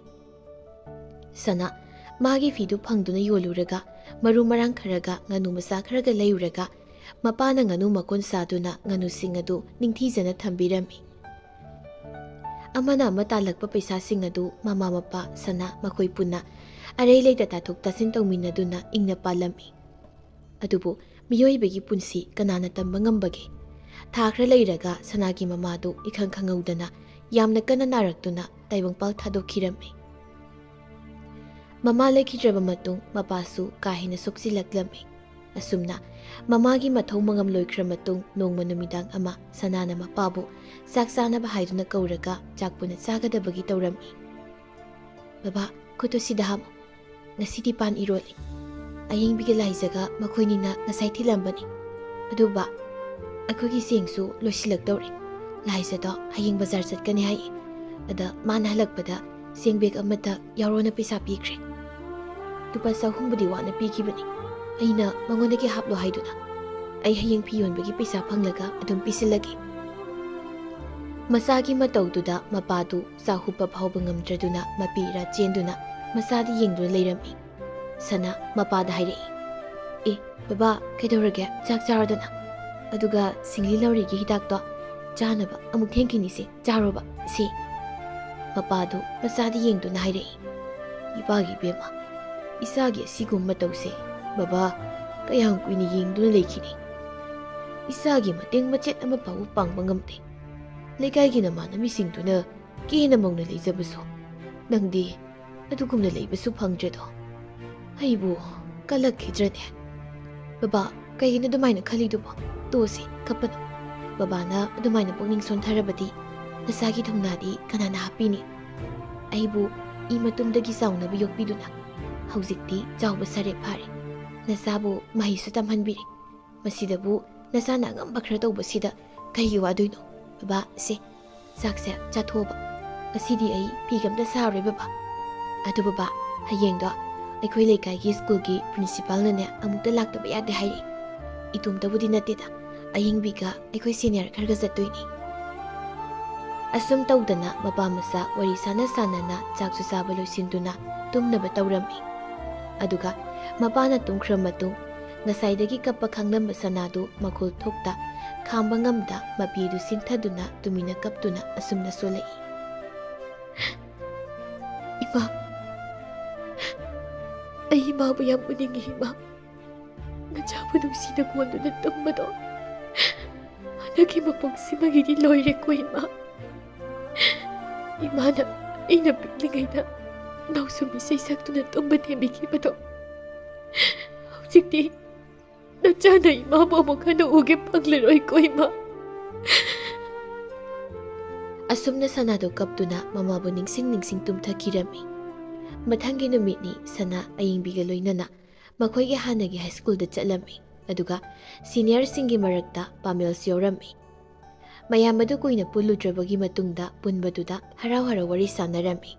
ꯁꯅꯥ ꯃꯥꯒꯤ ꯐꯤꯗꯨ ꯐꯪꯗꯨꯅ ꯌꯣꯜꯂꯨꯔꯒ ꯃꯔꯨ ꯃꯔꯥꯡ ꯈꯔꯒ ꯉꯥꯅꯨ ꯃꯆꯥ ꯈꯔꯒ ꯂꯩꯔꯨꯔꯒ ꯃꯄꯥꯅ ꯉꯥꯅꯨ ꯃꯀꯣꯟ ꯁꯥꯗꯨꯅ ꯉꯥꯅꯨꯁꯤꯡ ꯑꯗꯨ ꯅꯤꯡꯊꯤꯖꯅ ꯊꯝꯕꯤꯔꯝꯃꯤ꯫ ꯑꯃꯅ ꯑꯃ ꯇꯥꯜꯂꯛꯄ ꯄꯩꯁꯥꯁꯤꯡ ꯑꯗꯨ ꯃꯃꯥ ꯃꯄꯥ ꯁꯅꯥ ꯃꯈꯣꯏ ꯄꯨꯟꯅ ꯑꯔꯩ ꯂꯩꯇ ꯇꯥꯊꯣꯛ ꯇꯥꯁꯤꯟ ꯇꯧꯃꯤꯟꯅꯗꯨꯅ ꯏꯪꯅ ꯄꯥꯜꯂꯝꯃꯤ꯫ ꯑꯗꯨꯕꯨ ꯃꯤꯑꯣꯏꯕꯒꯤ ꯄꯨꯟꯁꯤ ꯀꯅꯥꯅ ꯇꯝꯕ ꯉꯝꯕꯒꯦ? ꯊꯥ ꯈꯔ ꯂꯩꯔꯒ ꯁꯅꯥꯒꯤ ꯃꯃꯥꯗꯨ ꯏꯈꯪ ꯈꯪꯍꯧꯗꯅ ꯌꯥꯝꯅ ꯀꯟꯅ ꯅꯥꯔꯛꯇꯨꯅ ꯇꯥꯏꯕꯪꯄꯥꯜ ꯊꯥꯗꯣꯛꯈꯤꯔꯝꯃꯤ꯫ ꯃꯃꯥ ꯂꯩꯈꯤꯗ꯭ꯔꯕ ꯃꯇꯨꯡ ꯃꯄꯥꯁꯨ ꯀꯥ ꯍꯦꯟꯅ ꯁꯣꯛꯆꯤꯜꯂꯛꯂꯝꯃꯤ꯫ ꯑꯁꯨꯝꯅ ꯃꯃꯥꯒꯤ ꯃꯊꯧ ꯃꯉꯝ ꯂꯣꯏꯈ꯭ꯔ ꯃꯇꯨꯡ ꯅꯣꯡꯃ ꯅꯨꯃꯤꯗꯥꯡ ꯑꯃ ꯁꯅꯥꯅ ꯃꯄꯥꯕꯨ ꯆꯥꯛ ꯆꯥꯅꯕ ꯍꯥꯏꯗꯨꯅ ꯀꯧꯔꯒ ꯆꯥꯛ ꯄꯨꯟꯅ ꯆꯥꯒꯗꯕꯒꯤ ꯇꯧꯔꯝꯃꯤ꯫ "ꯕꯕꯥ, ꯈꯨꯠꯇꯨ ꯁꯤꯗ ꯍꯥꯝꯃꯨ꯫ ꯉꯁꯤꯗꯤ ꯄꯥꯟ ꯏꯔꯣꯜꯂꯤ꯫ ꯑꯌꯦꯡꯕꯤꯒ ꯂꯥꯏꯖꯒ ꯃꯈꯣꯏꯅꯤꯅ ꯉꯁꯥꯏ ꯊꯤꯜꯂꯝꯕꯅꯤ꯫ ꯑꯗꯨꯕꯨ ꯑꯩꯈꯣꯏꯒꯤ ꯆꯦꯡꯁꯨ ꯂꯣꯏꯁꯤꯜꯂꯛꯇꯧꯔꯦ꯫ ꯂꯥꯏꯖꯗꯣ ꯍꯌꯦꯡ ꯕꯖꯥꯔ ꯆꯠꯀꯅꯤ ꯍꯥꯏꯌꯦ꯫ ꯑꯗ ꯃꯥꯅ ꯍꯜꯂꯛꯄꯗ ꯆꯦꯡ ꯕꯦꯒ ꯑꯃꯇ ꯌꯥꯎꯔꯣꯅ ꯄꯩꯁꯥ ꯄꯤꯈ꯭ꯔꯦ꯫ ꯂꯨꯄꯥ ꯆꯍꯨꯝꯕꯨꯗꯤ ꯋꯥꯅ ꯄꯤꯈꯤꯕꯅꯤ꯫ ꯑꯩꯅ ꯃꯉꯣꯟꯗꯒꯤ ꯍꯥꯞꯂꯣ ꯍꯥꯏꯗꯨꯅ꯫ ꯑꯩ ꯍꯌꯦꯡ ꯐꯤ ꯌꯣꯟꯕꯒꯤ ꯄꯩꯁꯥ ꯐꯪꯂꯒ ꯑꯗꯨꯝ ꯄꯤꯁꯤꯜꯂꯒꯦ꯫" ꯃꯆꯥꯒꯤ ꯃꯇꯧꯗꯨꯗ ꯃꯄꯥꯗꯨ ꯆꯥꯛ ꯍꯨꯞꯄ ꯐꯥꯎꯕ ꯉꯝꯗ꯭ꯔꯗꯨꯅ ꯃꯄꯤ ꯏꯔꯥ ꯆꯦꯟꯗꯨꯅ ꯃꯆꯥꯗ ꯌꯦꯡꯗꯨꯅ ꯂꯩꯔꯝꯃꯤ꯫ ꯁꯅꯥ ꯃꯄꯥꯗ ꯍꯥꯏꯔꯛꯏ, "ꯑꯦ, ꯕꯕꯥ, ꯀꯩꯗꯧꯔꯒꯦ? ꯆꯥꯛ ꯆꯥꯔꯣꯗꯅ꯫ ꯑꯗꯨꯒ ꯁꯤꯡꯂꯤ ꯂꯧꯔꯤꯒꯤ ꯍꯤꯗꯥꯛꯇꯣ ꯆꯥꯅꯕ ꯑꯃꯨꯛ ꯊꯦꯡꯈꯤꯅꯤꯁꯦ, ꯆꯥꯔꯣꯕ, ꯁꯦ꯫" ꯃꯄꯥꯗꯨ ꯃꯆꯥꯗ ꯌꯦꯡꯗꯨꯅ ꯍꯥꯏꯔꯛꯏ, "ꯏꯄꯥꯒꯤ ꯏꯕꯦꯝꯃ, ꯏꯆꯥꯒꯤ ꯑꯁꯤꯒꯨꯝꯕ ꯃꯇꯧꯁꯦ ꯕꯕꯥ ꯀꯌꯥꯝ ꯀꯨꯏꯅ ꯌꯦꯡꯗꯨꯅ ꯂꯩꯈꯤꯅꯤ? ꯏꯆꯥꯒꯤ ꯃꯇꯦꯡ ꯃꯆꯦꯠ ꯑꯃ ꯐꯥꯎꯕ ꯄꯥꯡꯕ ꯉꯝꯗꯦ꯫ ꯂꯩꯀꯥꯏꯒꯤ ꯅꯃꯥꯟꯅꯕꯤꯁꯤꯡꯗꯨꯅ ꯀꯦꯅ ꯃꯧꯅ ꯂꯩꯖꯕꯁꯨ ꯅꯪꯗꯤ ꯑꯗꯨꯒꯨꯝꯅ ꯂꯩꯕꯁꯨ ꯐꯪꯗ꯭ꯔꯦꯗꯣ꯫ ꯑꯩꯕꯨ ꯀꯜꯂꯛꯈꯤꯗ꯭ꯔꯅꯦ?" "ꯕꯕꯥ, ꯀꯩꯒꯤꯅꯣ ꯑꯗꯨꯃꯥꯏꯅ ꯈꯜꯂꯤꯗꯨꯕꯣ? ꯇꯣꯛꯑꯁꯤ, ꯀꯞꯄꯅꯨ꯫ ꯕꯕꯥꯅ ꯑꯗꯨꯃꯥꯏꯅ ꯄꯨꯛꯅꯤꯡ ꯁꯣꯟꯊꯔꯕꯗꯤ ꯅꯆꯥꯒꯤ ꯊꯧꯅꯥꯗꯤ ꯀꯅꯥꯅ ꯍꯥꯞꯄꯤꯅꯤ? ꯑꯩꯕꯨ ꯏ ꯃꯇꯨꯝꯗꯒꯤ ꯆꯥꯎꯅꯕ ꯌꯣꯛꯄꯤꯗꯨꯅ ꯍꯧꯖꯤꯛꯇꯤ ꯆꯥꯎꯕ ꯁꯥꯔꯦ ꯐꯥꯔꯦ꯫ ꯅꯆꯥꯕꯨ ꯃꯍꯩꯁꯨ ꯇꯝꯍꯟꯕꯤꯔꯦ꯫ ꯃꯁꯤꯗꯕꯨ ꯅꯆꯥꯅ ꯑꯉꯝꯕ ꯈꯔ ꯇꯧꯕꯁꯤꯗ ꯀꯩꯒꯤ ꯋꯥꯗꯣꯏꯅꯣ? ꯕꯕꯥ, ꯁꯦ, ꯆꯥꯛꯁꯦ ꯆꯥꯊꯣꯛꯑꯣꯕ꯫ ꯉꯁꯤꯗꯤ ꯑꯩ ꯐꯤꯒ ꯑꯝꯇ ꯁꯥꯔꯔꯣꯏ, ꯕꯕꯥ꯫ ꯑꯗꯨ ꯕꯕꯥ, ꯍꯌꯦꯡꯗꯣ ꯑꯩꯈꯣꯏ ꯂꯩꯀꯥꯏꯒꯤ ꯁ꯭ꯀꯨꯜꯒꯤ ꯄ꯭ꯔꯤꯟꯁꯤꯄꯥꯜꯅꯅꯦ ꯑꯃꯨꯛꯇ ꯂꯥꯛꯇꯕ ꯌꯥꯗꯦ ꯍꯥꯏꯔꯛꯏ꯫ ꯏꯇꯣꯝꯇꯕꯨꯗꯤ ꯅꯠꯇꯦꯗ, ꯑꯌꯦꯡꯕꯤꯒ ꯑꯩꯈꯣꯏ ꯁꯦꯅꯤꯌꯔ ꯈꯔꯒ ꯆꯠꯇꯣꯏꯅꯤ꯫ ꯑꯁꯨꯝ ꯇꯧꯗꯅ ꯃꯄꯥ ꯃꯆꯥ ꯋꯥꯔꯤ ꯁꯥꯟꯅ ꯁꯥꯟꯅꯅ ꯆꯥꯛꯁꯨ ꯆꯥꯕ ꯂꯣꯏꯁꯤꯟꯗꯨꯅ ꯇꯨꯝꯅꯕ ꯇꯧꯔꯝꯃꯤ꯫ ꯑꯗꯨꯒ ꯃꯄꯥꯅ ꯇꯨꯝꯈ꯭ꯔ ꯃꯇꯨꯡ ꯉꯁꯥꯏꯗꯒꯤ ꯀꯞꯄ ꯈꯥꯡꯂꯝꯕ ꯁꯅꯥꯗꯨ ꯃꯈꯣꯜ ꯊꯣꯛꯇ ꯈꯥꯝꯕ ꯉꯝꯗ ꯃꯄꯤꯗꯨ ꯁꯤꯟꯊꯗꯨꯅ ꯇꯨꯃꯤꯟꯅ ꯀꯞꯇꯨꯅ ꯑꯁꯨꯝꯅ ꯁꯣꯜꯂꯛꯏ꯫ "ꯏꯃꯥ, ꯑꯩ ꯏꯃꯥꯕꯨ ꯌꯥꯝ ꯎꯅꯤꯡꯉꯤ ꯏꯃꯥ꯫ ꯃꯆꯥꯕꯨ ꯅꯨꯡꯁꯤꯅ ꯀꯣꯟꯗꯨꯅ ꯇꯨꯝꯕꯗꯣ ꯍꯟꯗꯛꯀꯤ ꯃꯄꯣꯛꯁꯤꯃꯒꯤꯗꯤ ꯂꯣꯏꯔꯦꯀꯣ ꯏꯃꯥ꯫ ꯏꯃꯥꯅ ꯑꯩꯅ ꯄꯤꯛꯂꯤꯉꯩꯗ ꯅꯥꯎꯁꯨꯝ ꯏꯁꯩ ꯁꯛꯇꯨꯅ ꯇꯨꯝꯕ ꯊꯦꯝꯕꯤꯈꯤꯕꯗꯣ ꯍꯧꯖꯤꯛꯇꯤ ꯅꯆꯥꯅ ꯏꯃꯥꯕꯨ ꯑꯃꯨꯛ ꯍꯟꯅ ꯎꯒꯦ ꯐꯪꯂꯔꯣꯏꯀꯣ ꯏꯃꯥ"꯫ ꯑꯁꯨꯝꯅ ꯁꯅꯥꯗꯣ ꯀꯞꯇꯨꯅ ꯃꯃꯥꯕꯨ ꯅꯤꯡꯁꯤꯡ ꯅꯤꯡꯁꯤꯡ ꯇꯨꯝꯊꯈꯤꯔꯝꯃꯤ꯫ ꯃꯊꯪꯒꯤ ꯅꯨꯃꯤꯠꯅꯤ ꯁꯅꯥ ꯑꯌꯤꯡꯕꯤꯒ ꯂꯣꯏꯅꯅ ꯃꯈꯣꯏꯒꯤ ꯍꯥꯟꯅꯒꯤ ꯍꯥꯏ ꯁ꯭ꯀꯨꯜꯗ ꯆꯠꯂꯝꯃꯤ꯫ ꯑꯗꯨꯒ ꯁꯤꯅꯤꯌꯔꯁꯤꯡꯒꯤ ꯃꯔꯛꯇ ꯄꯥꯃꯦꯜꯁꯨ ꯌꯥꯎꯔꯝꯃꯤ꯫ ꯃꯌꯥꯝ ꯑꯗꯨ ꯀꯨꯏꯅ ꯄꯨꯜꯂꯨꯗ꯭ꯔꯕꯒꯤ ꯃꯇꯨꯡꯗ ꯄꯨꯟꯕꯗꯨꯗ ꯍꯔꯥꯎ ꯍꯔꯥꯎ ꯋꯥꯔꯤ ꯁꯥꯟꯅꯔꯝꯃꯤ꯫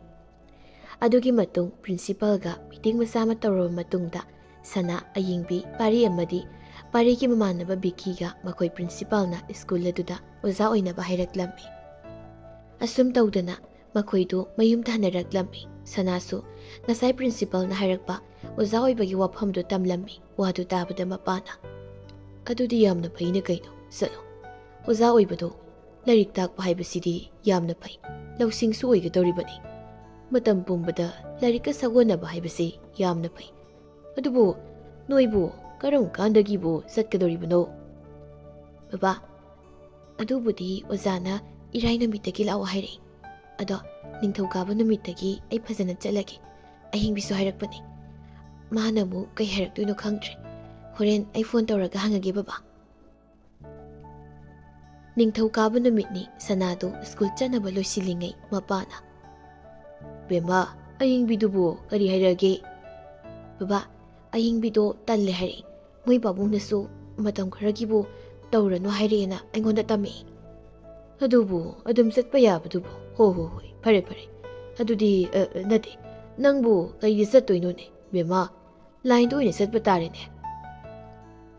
ꯑꯗꯨꯒꯤ ꯃꯇꯨꯡ ꯄ꯭ꯔꯤꯟꯁꯤꯄꯥꯜꯒ ꯃꯤꯇꯤꯡ ꯃꯆꯥ ꯑꯃ ꯇꯧꯔꯕ ꯃꯇꯨꯡꯗ ꯁꯅꯥ, ꯑꯌꯤꯡꯕꯤ, ꯄꯥꯔꯤ ꯑꯃꯗꯤ ꯄꯥꯔꯤꯒꯤ ꯃꯃꯥꯟꯅꯕ ꯕꯤꯀꯤꯒ ꯃꯈꯣꯏ ꯄ꯭ꯔꯤꯟꯁꯤꯄꯥꯜꯅ ꯁ꯭ꯀꯨꯜ ꯑꯗꯨꯗ ꯑꯣꯖꯥ ꯑꯣꯏꯅꯕ ꯍꯥꯏꯔꯛꯂꯝꯃꯤ꯫ ꯑꯁꯨꯝ ꯇꯧꯗꯅ ꯃꯈꯣꯏꯗꯨ ꯃꯌꯨꯝ ꯊꯥꯅꯔꯛꯂꯝꯃꯤ꯫ ꯁꯅꯥꯁꯨ ꯉꯁꯥꯏ ꯄ꯭ꯔꯤꯟꯁꯤꯄꯥꯜꯅ ꯍꯥꯏꯔꯛꯄ ꯑꯣꯖꯥ ꯑꯣꯏꯕꯒꯤ ꯋꯥꯐꯝꯗꯨ ꯇꯝꯂꯝꯃꯤ꯫ ꯋꯥꯗꯨ ꯇꯥꯕꯗ ꯃꯄꯥꯅ, "ꯑꯗꯨꯗꯤ ꯌꯥꯝꯅ ꯐꯩꯅ ꯀꯩꯅꯣ, ꯆꯠꯂꯣ꯫ ꯑꯣꯖꯥ ꯑꯣꯏꯕꯗꯣ, ꯂꯥꯏꯔꯤꯛ ꯇꯥꯛꯄ ꯍꯥꯏꯕꯁꯤꯗꯤ ꯌꯥꯝꯅ ꯐꯩ, ꯂꯧꯁꯤꯡꯁꯨ ꯑꯣꯏꯒꯗꯧꯔꯤꯕꯅꯤ꯫ ꯃꯇꯝ ꯄꯨꯝꯕꯗ ꯂꯥꯏꯔꯤꯛꯀ ꯁꯥꯒꯣꯟꯅꯕ ꯍꯥꯏꯕꯁꯤ ꯌꯥꯝꯅ ꯐꯩ꯫ ꯑꯗꯨꯕꯨ ꯅꯣꯏꯕꯨ ꯀꯔꯝ ꯀꯥꯟꯗꯒꯤꯕꯨ ꯆꯠꯀꯗꯧꯔꯤꯕꯅꯣ?" "ꯕꯕꯥ, ꯑꯗꯨꯕꯨꯗꯤ ꯑꯣꯖꯥꯅ ꯏꯔꯥꯏ ꯅꯨꯃꯤꯠꯇꯒꯤ ꯂꯥꯛꯑꯣ ꯍꯥꯏꯔꯛꯏ꯫ ꯑꯗꯣ ꯅꯤꯡꯊꯧꯀꯥꯕ ꯅꯨꯃꯤꯠꯇꯒꯤ ꯑꯩ ꯐꯖꯅ ꯆꯠꯂꯒꯦ꯫ ꯑꯍꯤꯡꯕꯤꯁꯨ ꯍꯥꯏꯔꯛꯄꯅꯦ꯫ ꯃꯥꯅ ꯑꯃꯨꯛ ꯀꯩ ꯍꯥꯏꯔꯛꯇꯣꯏꯅꯣ ꯈꯪꯗ꯭ꯔꯦ꯫ ꯍꯣꯔꯦꯟ ꯑꯩ ꯐꯣꯟ ꯇꯧꯔꯒ ꯍꯪꯉꯒꯦ ꯕꯕꯥ"꯫ ꯅꯤꯡꯊꯧꯀꯥꯕ ꯅꯨꯃꯤꯠꯅꯤ꯫ ꯁꯅꯥꯗꯨ ꯁ꯭ꯀꯨꯜ ꯆꯠꯅꯕ ꯂꯣꯏꯁꯤꯜꯂꯤꯉꯩ ꯃꯄꯥꯅ, "ꯕꯦꯝꯃ, ꯑꯌꯤꯡꯕꯤꯗꯨꯕꯨ ꯀꯔꯤ ꯍꯥꯏꯔꯛꯑꯒꯦ?" "ꯕꯕꯥ, ꯑꯌꯤꯡꯕꯤꯗꯣ ꯇꯜꯂꯦ ꯍꯥꯏꯔꯛꯏ꯫ ꯃꯣꯏ ꯄꯥꯕꯨꯡꯅꯁꯨ ꯃꯇꯝ ꯈꯔꯒꯤꯕꯨ ꯇꯧꯔꯅꯨ ꯍꯥꯏꯔꯛꯑꯦꯅ ꯑꯩꯉꯣꯟꯗ ꯇꯝꯃꯛꯏ"꯫ "ꯑꯗꯨꯕꯨ ꯑꯗꯨꯝ ꯆꯠꯄ ꯌꯥꯕꯗꯨꯕꯨ? ꯍꯣ ꯍꯣ ꯍꯣꯏ, ꯐꯔꯦ ꯐꯔꯦ꯫ ꯑꯗꯨꯗꯤ, ꯑ, ꯑ, ꯅꯠꯇꯦ, ꯅꯪꯕꯨ ꯀꯩꯗ ꯆꯠꯇꯣꯏꯅꯣꯅꯦ, ꯕꯦꯝꯃ? ꯂꯥꯏꯟꯗ ꯑꯣꯏꯅ ꯆꯠꯄ ꯇꯥꯔꯦꯅꯦ"꯫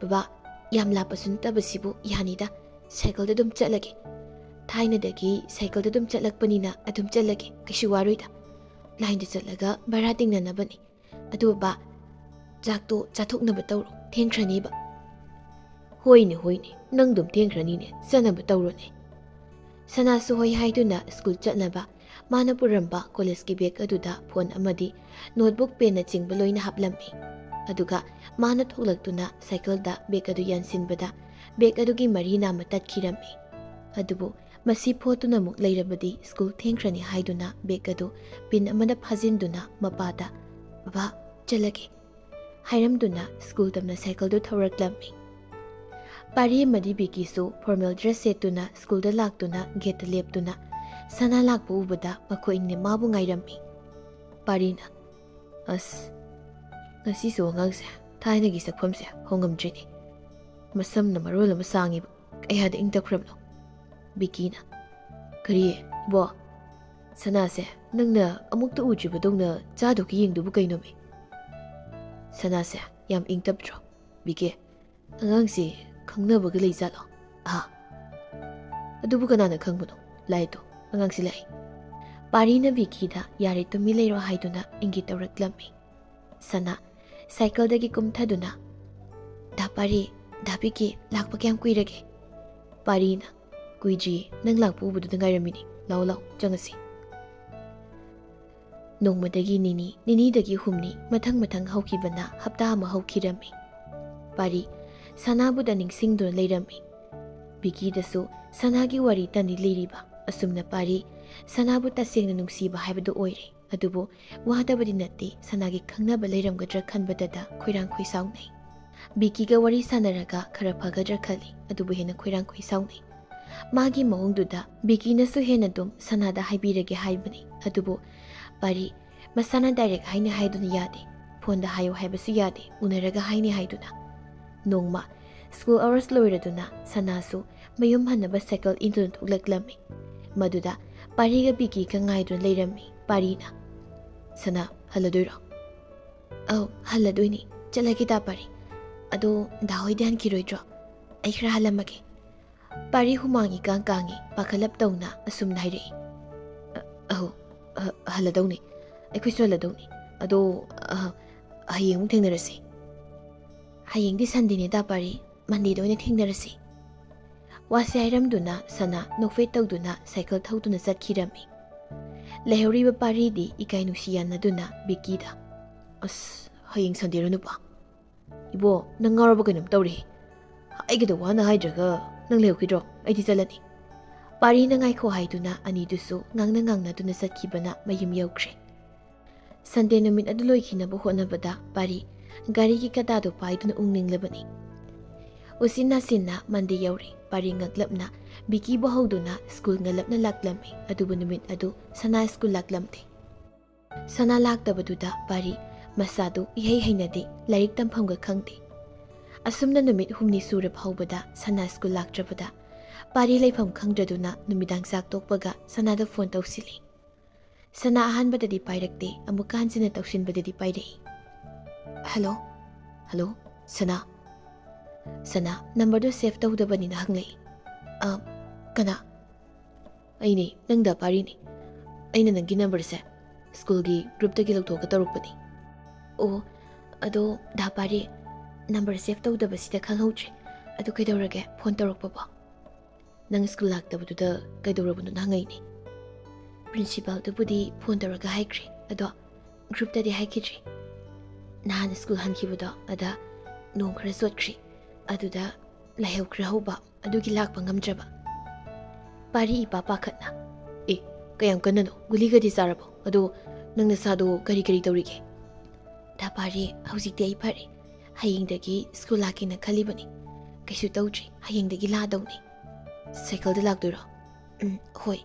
"ꯕꯕꯥ, ꯌꯥꯝ ꯂꯥꯞꯄꯁꯨ ꯅꯠꯇꯕꯁꯤꯕꯨ ꯌꯥꯅꯤꯗ, ꯁꯥꯏꯀꯜꯗ ꯑꯗꯨꯝ ꯆꯠꯂꯒꯦ"꯫ ꯊꯥꯏꯅꯗꯒꯤ ꯁꯥꯏꯀꯜꯗ ꯑꯗꯨꯝ ꯆꯠꯂꯛꯄꯅꯤꯅ ꯑꯗꯨꯝ ꯆꯠꯂꯒꯦ, ꯀꯩꯁꯨ ꯋꯥꯔꯣꯏꯗ꯫ ꯂꯥꯏꯟꯗ ꯆꯠꯂꯒ ꯚꯔꯥ ꯇꯤꯡꯅꯅꯕꯅꯤ꯫ ꯑꯗꯨ ꯕꯕꯥ, ꯆꯥꯛꯇꯣ ꯆꯥꯊꯣꯛꯅꯕ ꯇꯧꯔꯣ, ꯊꯦꯡꯈ꯭ꯔꯅꯤꯕ꯫ ꯍꯣꯏꯅꯦ ꯍꯣꯏꯅꯦ, ꯅꯪ ꯑꯗꯨꯝ ꯊꯦꯡꯈ꯭ꯔꯅꯤꯅꯦ, ꯆꯠꯅꯕ ꯇꯧꯔꯣꯅꯦ꯫ ꯁꯅꯥꯁꯨ ꯍꯣꯏ ꯍꯥꯏꯗꯨꯅ ꯁ꯭ꯀꯨꯜ ꯆꯠꯅꯕ ꯃꯥꯅ ꯄꯨꯔꯝꯕ ꯀꯣꯂꯦꯖꯀꯤ ꯕꯦꯒ ꯑꯗꯨꯗ ꯐꯣꯟ ꯑꯃꯗꯤ ꯅꯣꯠꯕꯨꯛ, ꯄꯦꯟꯅꯆꯤꯡꯕ ꯂꯣꯏꯅ ꯍꯥꯞꯂꯝꯃꯤ꯫ ꯑꯗꯨꯒ ꯃꯥꯅ ꯊꯣꯛꯂꯛꯇꯨꯅ ꯁꯥꯏꯀꯜꯗ ꯕꯦꯒ ꯑꯗꯨ ꯌꯥꯟꯁꯤꯟꯕꯗ ꯕꯦꯒ ꯑꯗꯨꯒꯤ ꯃꯔꯤ ꯅꯥꯝꯃ ꯇꯠꯈꯤꯔꯝꯃꯤ꯫ ꯑꯗꯨꯕꯨ ꯃꯁꯤ ꯐꯣꯠꯇꯨꯅ ꯑꯃꯨꯛ ꯂꯩꯔꯕꯗꯤ ꯁ꯭ꯀꯨꯜ ꯊꯦꯡꯈ꯭ꯔꯅꯤ ꯍꯥꯏꯗꯨꯅ ꯕꯦꯒ ꯑꯗꯨ ꯄꯤꯟ ꯑꯃꯅ ꯐꯥꯖꯤꯟꯗꯨꯅ ꯃꯄꯥꯗ, "ꯕꯕꯥ, ꯆꯠꯂꯒꯦ" ꯍꯥꯏꯔꯝꯗꯨꯅ ꯁ꯭ꯀꯨꯜ ꯇꯝꯅ ꯁꯥꯏꯀꯜꯗꯨ ꯊꯧꯔꯛꯂꯝꯃꯤ꯫ ꯄꯥꯔꯤ ꯑꯃꯗꯤ ꯕꯤꯀꯤꯁꯨ ꯐꯣꯔꯃꯦꯜ ꯗ꯭ꯔꯦꯁ ꯁꯦꯠꯇꯨꯅ ꯁ꯭ꯀꯨꯜꯗ ꯂꯥꯛꯇꯨꯅ ꯒꯦꯠꯇ ꯂꯦꯞꯇꯨꯅ ꯁꯅꯥ ꯂꯥꯛꯄ ꯎꯕꯗ ꯃꯈꯣꯏ ꯑꯅꯤꯅ ꯃꯥꯕꯨ ꯉꯥꯏꯔꯝꯃꯤ꯫ ꯄꯥꯔꯤꯅ, "ꯑꯁ, ꯉꯁꯤꯁꯨ ꯑꯉꯥꯡꯁꯦ ꯊꯥꯏꯅꯒꯤ ꯁꯛꯐꯝꯁꯦ ꯍꯣꯡꯉꯝꯗ꯭ꯔꯤꯅꯦ꯫ ꯃꯁꯝꯅ ꯃꯔꯣꯜ ꯑꯃ ꯁꯥꯡꯉꯤꯕ, ꯀꯌꯥꯗ ꯏꯪ ꯇꯞꯈ꯭ꯔꯕꯅꯣ?" ꯕꯤꯀꯤꯅ, "ꯀꯔꯤ, ꯏꯕꯣ? ꯁꯅꯥꯁꯦ ꯅꯪꯅ ꯑꯃꯨꯛꯇ ꯎꯗ꯭ꯔꯤꯕꯗꯧꯅ ꯆꯥꯗꯨꯒꯤ ꯌꯦꯡꯗꯨꯕꯨ ꯀꯩꯅꯣꯃꯤ?" "ꯁꯅꯥꯁꯦ ꯌꯥꯝ ꯏꯪ ꯇꯞꯇ꯭ꯔꯣ, ꯕꯤꯀꯤ? ꯑꯉꯥꯡꯁꯤ ꯈꯪꯅꯕꯒ ꯂꯩꯖꯥꯠꯂꯣ? ꯑꯍꯥ, ꯑꯗꯨꯕꯨ ꯀꯅꯥꯅ ꯈꯪꯕꯅꯣ? ꯂꯥꯛꯑꯦ ꯇꯨ, ꯑꯉꯥꯡꯁꯤ ꯂꯥꯛꯑꯦ꯫" ꯄꯥꯔꯤꯅ ꯕꯤꯀꯤꯗ "ꯌꯥꯔꯦ, ꯇꯨꯃꯤꯟ ꯂꯩꯔꯣ" ꯍꯥꯏꯗꯨꯅ ꯏꯪꯒꯤꯠ ꯇꯧꯔꯛꯂꯝꯃꯤ꯫ ꯁꯅꯥ ꯁꯥꯏꯀꯜꯗꯒꯤ ꯀꯨꯝꯊꯗꯨꯅ, "ꯗꯥ ꯄꯥꯔꯤ, ꯗꯥ ꯕꯤꯀꯤ ꯂꯥꯛꯄ ꯀꯌꯥꯝ ꯀꯨꯏꯔꯒꯦ?" ꯄꯥꯔꯤꯅ, "ꯀꯨꯏꯗ꯭ꯔꯤꯌꯦ, ꯅꯪ ꯂꯥꯛꯄ ꯎꯕꯗꯨꯗ ꯉꯥꯏꯔꯝꯃꯤꯅꯤ꯫ ꯂꯥꯛꯑꯣ, ꯂꯥꯛꯑꯣ, ꯆꯪꯉꯁꯤ꯫" ꯅꯣꯡꯃꯗꯒꯤ ꯅꯤꯅꯤ, ꯅꯤꯅꯤꯗꯒꯤ ꯍꯨꯝꯅꯤ, ꯃꯊꯪ ꯃꯊꯪ ꯍꯧꯈꯤꯕꯅ ꯍꯞꯇꯥ ꯑꯃ ꯍꯧꯈꯤꯔꯝꯃꯤ꯫ ꯄꯥꯔꯤ ꯁꯅꯥꯕꯨꯗ ꯅꯤꯡꯁꯤꯡꯗꯨꯅ ꯂꯩꯔꯝꯃꯤ꯫ ꯕꯤꯀꯤꯗꯁꯨ ꯁꯅꯥꯒꯤ ꯋꯥꯔꯤ ꯇꯅꯤ ꯂꯤꯔꯤꯕ꯫ ꯑꯁꯨꯝꯅ ꯄꯥꯔꯤ ꯁꯅꯥꯕꯨ ꯇꯁꯦꯡꯅ ꯅꯨꯡꯁꯤꯕ ꯍꯥꯏꯕꯗꯨ ꯑꯣꯏꯔꯦ꯫ ꯑꯗꯨꯕꯨ ꯋꯥꯗꯕꯗꯤ ꯅꯠꯇꯦ, ꯁꯅꯥꯒꯤ ꯈꯪꯅꯕ ꯂꯩꯔꯝꯒꯗ꯭ꯔꯥ ꯈꯟꯕꯗꯗ ꯈꯣꯏꯔꯥꯡ ꯈꯣꯏꯁꯥꯎꯅꯩ꯫ ꯕꯤꯀꯤꯒ ꯋꯥꯔꯤ ꯁꯥꯟꯅꯔꯒ ꯈꯔ ꯐꯒꯗ꯭ꯔꯥ ꯈꯜꯂꯤ, ꯑꯗꯨꯕꯨ ꯍꯦꯟꯅ ꯈꯣꯏꯔꯥꯡ ꯈꯣꯏꯁꯥꯎꯅꯩ꯫ ꯃꯥꯒꯤ ꯃꯑꯣꯡꯗꯨꯗ ꯕꯤꯀꯤꯅꯁꯨ ꯍꯦꯟꯅ ꯑꯗꯨꯝ ꯁꯅꯥꯗ ꯍꯥꯏꯕꯤꯔꯒꯦ ꯍꯥꯏꯕꯅꯤ꯫ ꯑꯗꯨꯕꯨ ꯄꯥꯔꯤ ꯃꯁꯥꯅ ꯗꯥꯏꯔꯦꯛ ꯍꯥꯏꯅꯤ ꯍꯥꯏꯗꯨꯅ ꯌꯥꯗꯦ, ꯐꯣꯟꯗ ꯍꯥꯏꯌꯨ ꯍꯥꯏꯕꯁꯨ ꯌꯥꯗꯦ, ꯎꯅꯔꯒ ꯍꯥꯏꯅꯤ ꯍꯥꯏꯗꯨꯅ꯫ ꯅꯣꯡꯃ ꯁ꯭ꯀꯨꯜ ꯑꯋꯥꯔꯁ ꯂꯣꯏꯔꯗꯨꯅ ꯁꯅꯥꯁꯨ ꯃꯌꯨꯝ ꯍꯟꯅꯕ ꯁꯥꯏꯀꯜ ꯏꯟꯗꯨꯅ ꯊꯣꯛꯂꯛꯂꯝꯃꯤ꯫ ꯃꯗꯨꯗ ꯄꯥꯔꯤꯒ ꯕꯤꯀꯤꯒ ꯉꯥꯏꯗꯨꯅ ꯂꯩꯔꯝꯃꯤ꯫ ꯄꯥꯔꯤꯅ, "ꯁꯅꯥ, ꯍꯜꯂꯗꯣꯏꯔꯣ?" "ꯑꯧ, ꯍꯜꯂꯗꯣꯏꯅꯤ꯫ ꯆꯠꯂꯒꯦ ꯗꯥ ꯄꯥꯔꯤ꯫ ꯑꯗꯣ ꯗꯥ ꯍꯣꯏꯗꯤ ꯍꯟꯈꯤꯔꯣꯏꯗ꯭ꯔꯣ? ꯑꯩ ꯈꯔ ꯍꯜꯂꯝꯃꯒꯦ꯫" ꯄꯥꯔꯤ ꯍꯨꯃꯥꯡ ꯏꯀꯥꯡ ꯀꯥꯡꯉꯤ, ꯄꯥꯈꯠꯂꯞ ꯇꯧꯅ ꯑꯁꯨꯝꯅ ꯍꯥꯏꯔꯛꯏ꯫ "ꯑ-, ꯑꯍꯣ, ꯑ, ꯍꯜꯂꯗꯧꯅꯤ꯫ ꯑꯩꯈꯣꯏꯁꯨ ꯍꯜꯂꯗꯧꯅꯤ꯫ ꯑꯗꯣ, ꯑ, ꯍꯌꯦꯡ ꯑꯃꯨꯛ ꯊꯦꯡꯅꯔꯁꯤ꯫" "ꯍꯌꯦꯡꯗꯤ ꯁꯟꯗꯦꯅꯦ ꯗꯥ ꯄꯥꯔꯤ, ꯃꯟꯗꯦꯗ ꯑꯣꯏꯅ ꯊꯦꯡꯅꯔꯁꯤ꯫" ꯋꯥꯁꯦ ꯍꯥꯏꯔꯝꯗꯨꯅ ꯁꯅꯥ ꯅꯣꯛꯐꯦꯠ ꯇꯧꯗꯨꯅ ꯁꯥꯏꯀꯜ ꯊꯧꯗꯨꯅ ꯆꯠꯈꯤꯔꯝꯃꯤ꯫ ꯂꯩꯍꯧꯔꯤꯕ ꯄꯥꯔꯤꯗꯤ ꯏꯀꯥꯏ ꯅꯨꯡꯁꯤ ꯌꯥꯅꯗꯨꯅ ꯕꯤꯀꯤꯗ, "ꯑꯁ, ꯍꯌꯦꯡ ꯁꯟꯗꯦꯔꯣ ꯅꯨꯄꯥ? ꯏꯕꯣ, ꯅꯪ ꯉꯥꯎꯔꯕ ꯀꯩꯅꯣꯝ ꯇꯧꯔꯦ꯫ ꯍꯥꯏꯒꯗꯧ ꯋꯥꯅ ꯍꯥꯏꯗ꯭ꯔꯒ ꯅꯪ ꯂꯩꯍꯧꯈꯤꯗ꯭ꯔꯣ? ꯑꯩꯗꯤ ꯆꯠꯂꯅꯤ꯫" ꯄꯥꯔꯤꯅ ꯉꯥꯏꯈꯣ ꯍꯥꯏꯗꯨꯅ ꯑꯅꯤꯗꯨꯁꯨ ꯉꯥꯡꯅ ꯉꯥꯡꯅꯗꯨꯅ ꯆꯠꯈꯤꯕꯅ ꯃꯌꯨꯝ ꯌꯧꯈ꯭ꯔꯦ꯫ ꯁꯟꯗꯦ ꯅꯨꯃꯤꯠ ꯑꯗꯨ ꯂꯣꯏꯈꯤꯅꯕ ꯍꯣꯠꯅꯕꯗ ꯄꯥꯔꯤ ꯒꯥꯔꯤꯒꯤ ꯀꯗꯥꯗꯣ ꯄꯥꯏꯗꯨꯅ ꯎꯪꯅꯤꯡꯂꯕꯅꯤ꯫ ꯎꯆꯤꯟ ꯅꯥꯆꯤꯟꯅ ꯃꯟꯗꯦ ꯌꯧꯔꯦ꯫ ꯄꯥꯔꯤ ꯉꯛꯂꯞꯅ ꯕꯤꯀꯤꯕꯨ ꯍꯧꯗꯨꯅ ꯁ꯭ꯀꯨꯜ ꯉꯜꯂꯞꯅ ꯂꯥꯛꯂꯝꯃꯤ꯫ ꯑꯗꯨꯕꯨ ꯅꯨꯃꯤꯠ ꯑꯗꯨ ꯁꯅꯥ ꯁ꯭ꯀꯨꯜ ꯂꯥꯛꯂꯝꯗꯦ꯫ ꯁꯅꯥ ꯂꯥꯛꯇꯕꯗꯨꯗ ꯄꯥꯔꯤ ꯃꯁꯥꯗꯨ ꯏꯍꯩ ꯍꯩꯅꯗꯦ, ꯂꯥꯏꯔꯤꯛ ꯇꯝꯐꯝꯒ ꯈꯪꯗꯦ꯫ ꯑꯁꯨꯝꯅ ꯅꯨꯃꯤꯠ ꯍꯨꯝꯅꯤ ꯁꯨꯔ ꯐꯥꯎꯕꯗ ꯁꯅꯥ ꯁ꯭ꯀꯨꯜ ꯂꯥꯛꯇ꯭ꯔꯕꯗ ꯄꯥꯔꯤ ꯂꯩꯐꯝ ꯈꯪꯗ꯭ꯔꯗꯨꯅ ꯅꯨꯃꯤꯗꯥꯡ ꯆꯥꯛ ꯇꯣꯛꯄꯒ ꯁꯅꯥꯗ ꯐꯣꯟ ꯇꯧꯁꯤꯜꯂꯤ꯫ ꯁꯅꯥ ꯑꯍꯥꯟꯕꯗꯗꯤ ꯄꯥꯏꯔꯛꯇꯦ, ꯑꯃꯨꯛꯀ ꯍꯟꯖꯤꯟꯅ ꯇꯧꯁꯤꯟꯕꯗꯗꯤ ꯄꯥꯏꯔꯛꯏ꯫ "ꯍꯜꯂꯣ? ꯍꯜꯂꯣ? ꯁꯅꯥ?" ꯁꯅꯥ ꯅꯝꯕꯔꯗꯨ ꯁꯦꯚ ꯇꯧꯗꯕꯅꯤꯅ ꯍꯪꯂꯛꯏ꯫ "ꯑ, ꯀꯅꯥ?" "ꯑꯩꯅꯦ, ꯅꯪ ꯗꯥ ꯄꯥꯔꯤꯅꯦ꯫ ꯑꯩꯅ ꯅꯪꯒꯤ ꯅꯝꯕꯔꯁꯦ ꯁ꯭ꯀꯨꯜꯒꯤ ꯒ꯭ꯔꯨꯞꯇꯒꯤ ꯂꯧꯊꯣꯛꯑꯒ ꯇꯧꯔꯛꯄꯅꯤ꯫" "ꯑꯣ, ꯑꯗꯣ ꯗꯥ ꯄꯥꯔꯤ, ꯅꯝꯕꯔ ꯁꯦꯚ ꯇꯧꯗꯕꯁꯤꯗ ꯈꯪꯍꯧꯗ꯭ꯔꯦ꯫ ꯑꯗꯨ ꯀꯩꯗꯧꯔꯒꯦ ꯐꯣꯟ ꯇꯧꯔꯛꯄꯕꯣ?" "ꯅꯪ ꯁ꯭ꯀꯨꯜ ꯂꯥꯛꯇꯕꯗꯨꯗ ꯀꯩꯗꯧꯔꯕꯅꯣꯅ ꯍꯪꯉꯛꯏꯅꯦ꯫" "ꯄ꯭ꯔꯤꯟꯁꯤꯄꯥꯜꯗꯨꯕꯨꯗꯤ ꯐꯣꯟ ꯇꯧꯔꯒ ꯍꯥꯏꯈ꯭ꯔꯦ, ꯑꯗꯣ ꯒ꯭ꯔꯨꯞꯇꯗꯤ ꯍꯥꯏꯈꯤꯗ꯭ꯔꯤ꯫ ꯅꯍꯥꯟ ꯁ꯭ꯀꯨꯜ ꯍꯟꯈꯤꯕꯗꯣ ꯑꯗ ꯅꯣꯡ ꯈꯔ ꯆꯣꯠꯈ꯭ꯔꯦ, ꯑꯗꯨꯗ ꯂꯥꯏꯍꯧ ꯈꯔ ꯍꯧꯕ, ꯑꯗꯨꯒꯤ ꯂꯥꯛꯄ ꯉꯝꯗ꯭ꯔꯕ꯫" ꯄꯥꯔꯤ ꯏꯄꯥ ꯄꯥꯈꯠꯅ, "ꯑꯦ, ꯀꯌꯥꯝ ꯀꯟꯅꯅꯣ? ꯒꯨꯂꯤꯒꯗꯤ ꯆꯥꯔꯕꯣ? ꯑꯗꯣ ꯅꯪ ꯅꯁꯥꯗꯣ ꯀꯔꯤ ꯀꯔꯤ ꯇꯧꯔꯤꯒꯦ?" "ꯗꯥ ꯄꯥꯔꯤ, ꯍꯧꯖꯤꯛꯇꯤ ꯑꯩ ꯐꯔꯦ꯫ ꯍꯌꯦꯡꯗꯒꯤ ꯁ꯭ꯀꯨꯜ ꯂꯥꯛꯀꯦꯅ ꯈꯜꯂꯤꯕꯅꯤ꯫ ꯀꯩꯁꯨ ꯇꯧꯗ꯭ꯔꯤ, ꯍꯌꯦꯡꯗꯒꯤ ꯂꯥꯛꯑꯗꯧꯅꯤ꯫" "ꯁꯥꯏꯀꯜꯗ ꯂꯥꯛꯇꯣꯏꯔꯣ?" "ꯎꯝ, ꯍꯣꯏ꯫"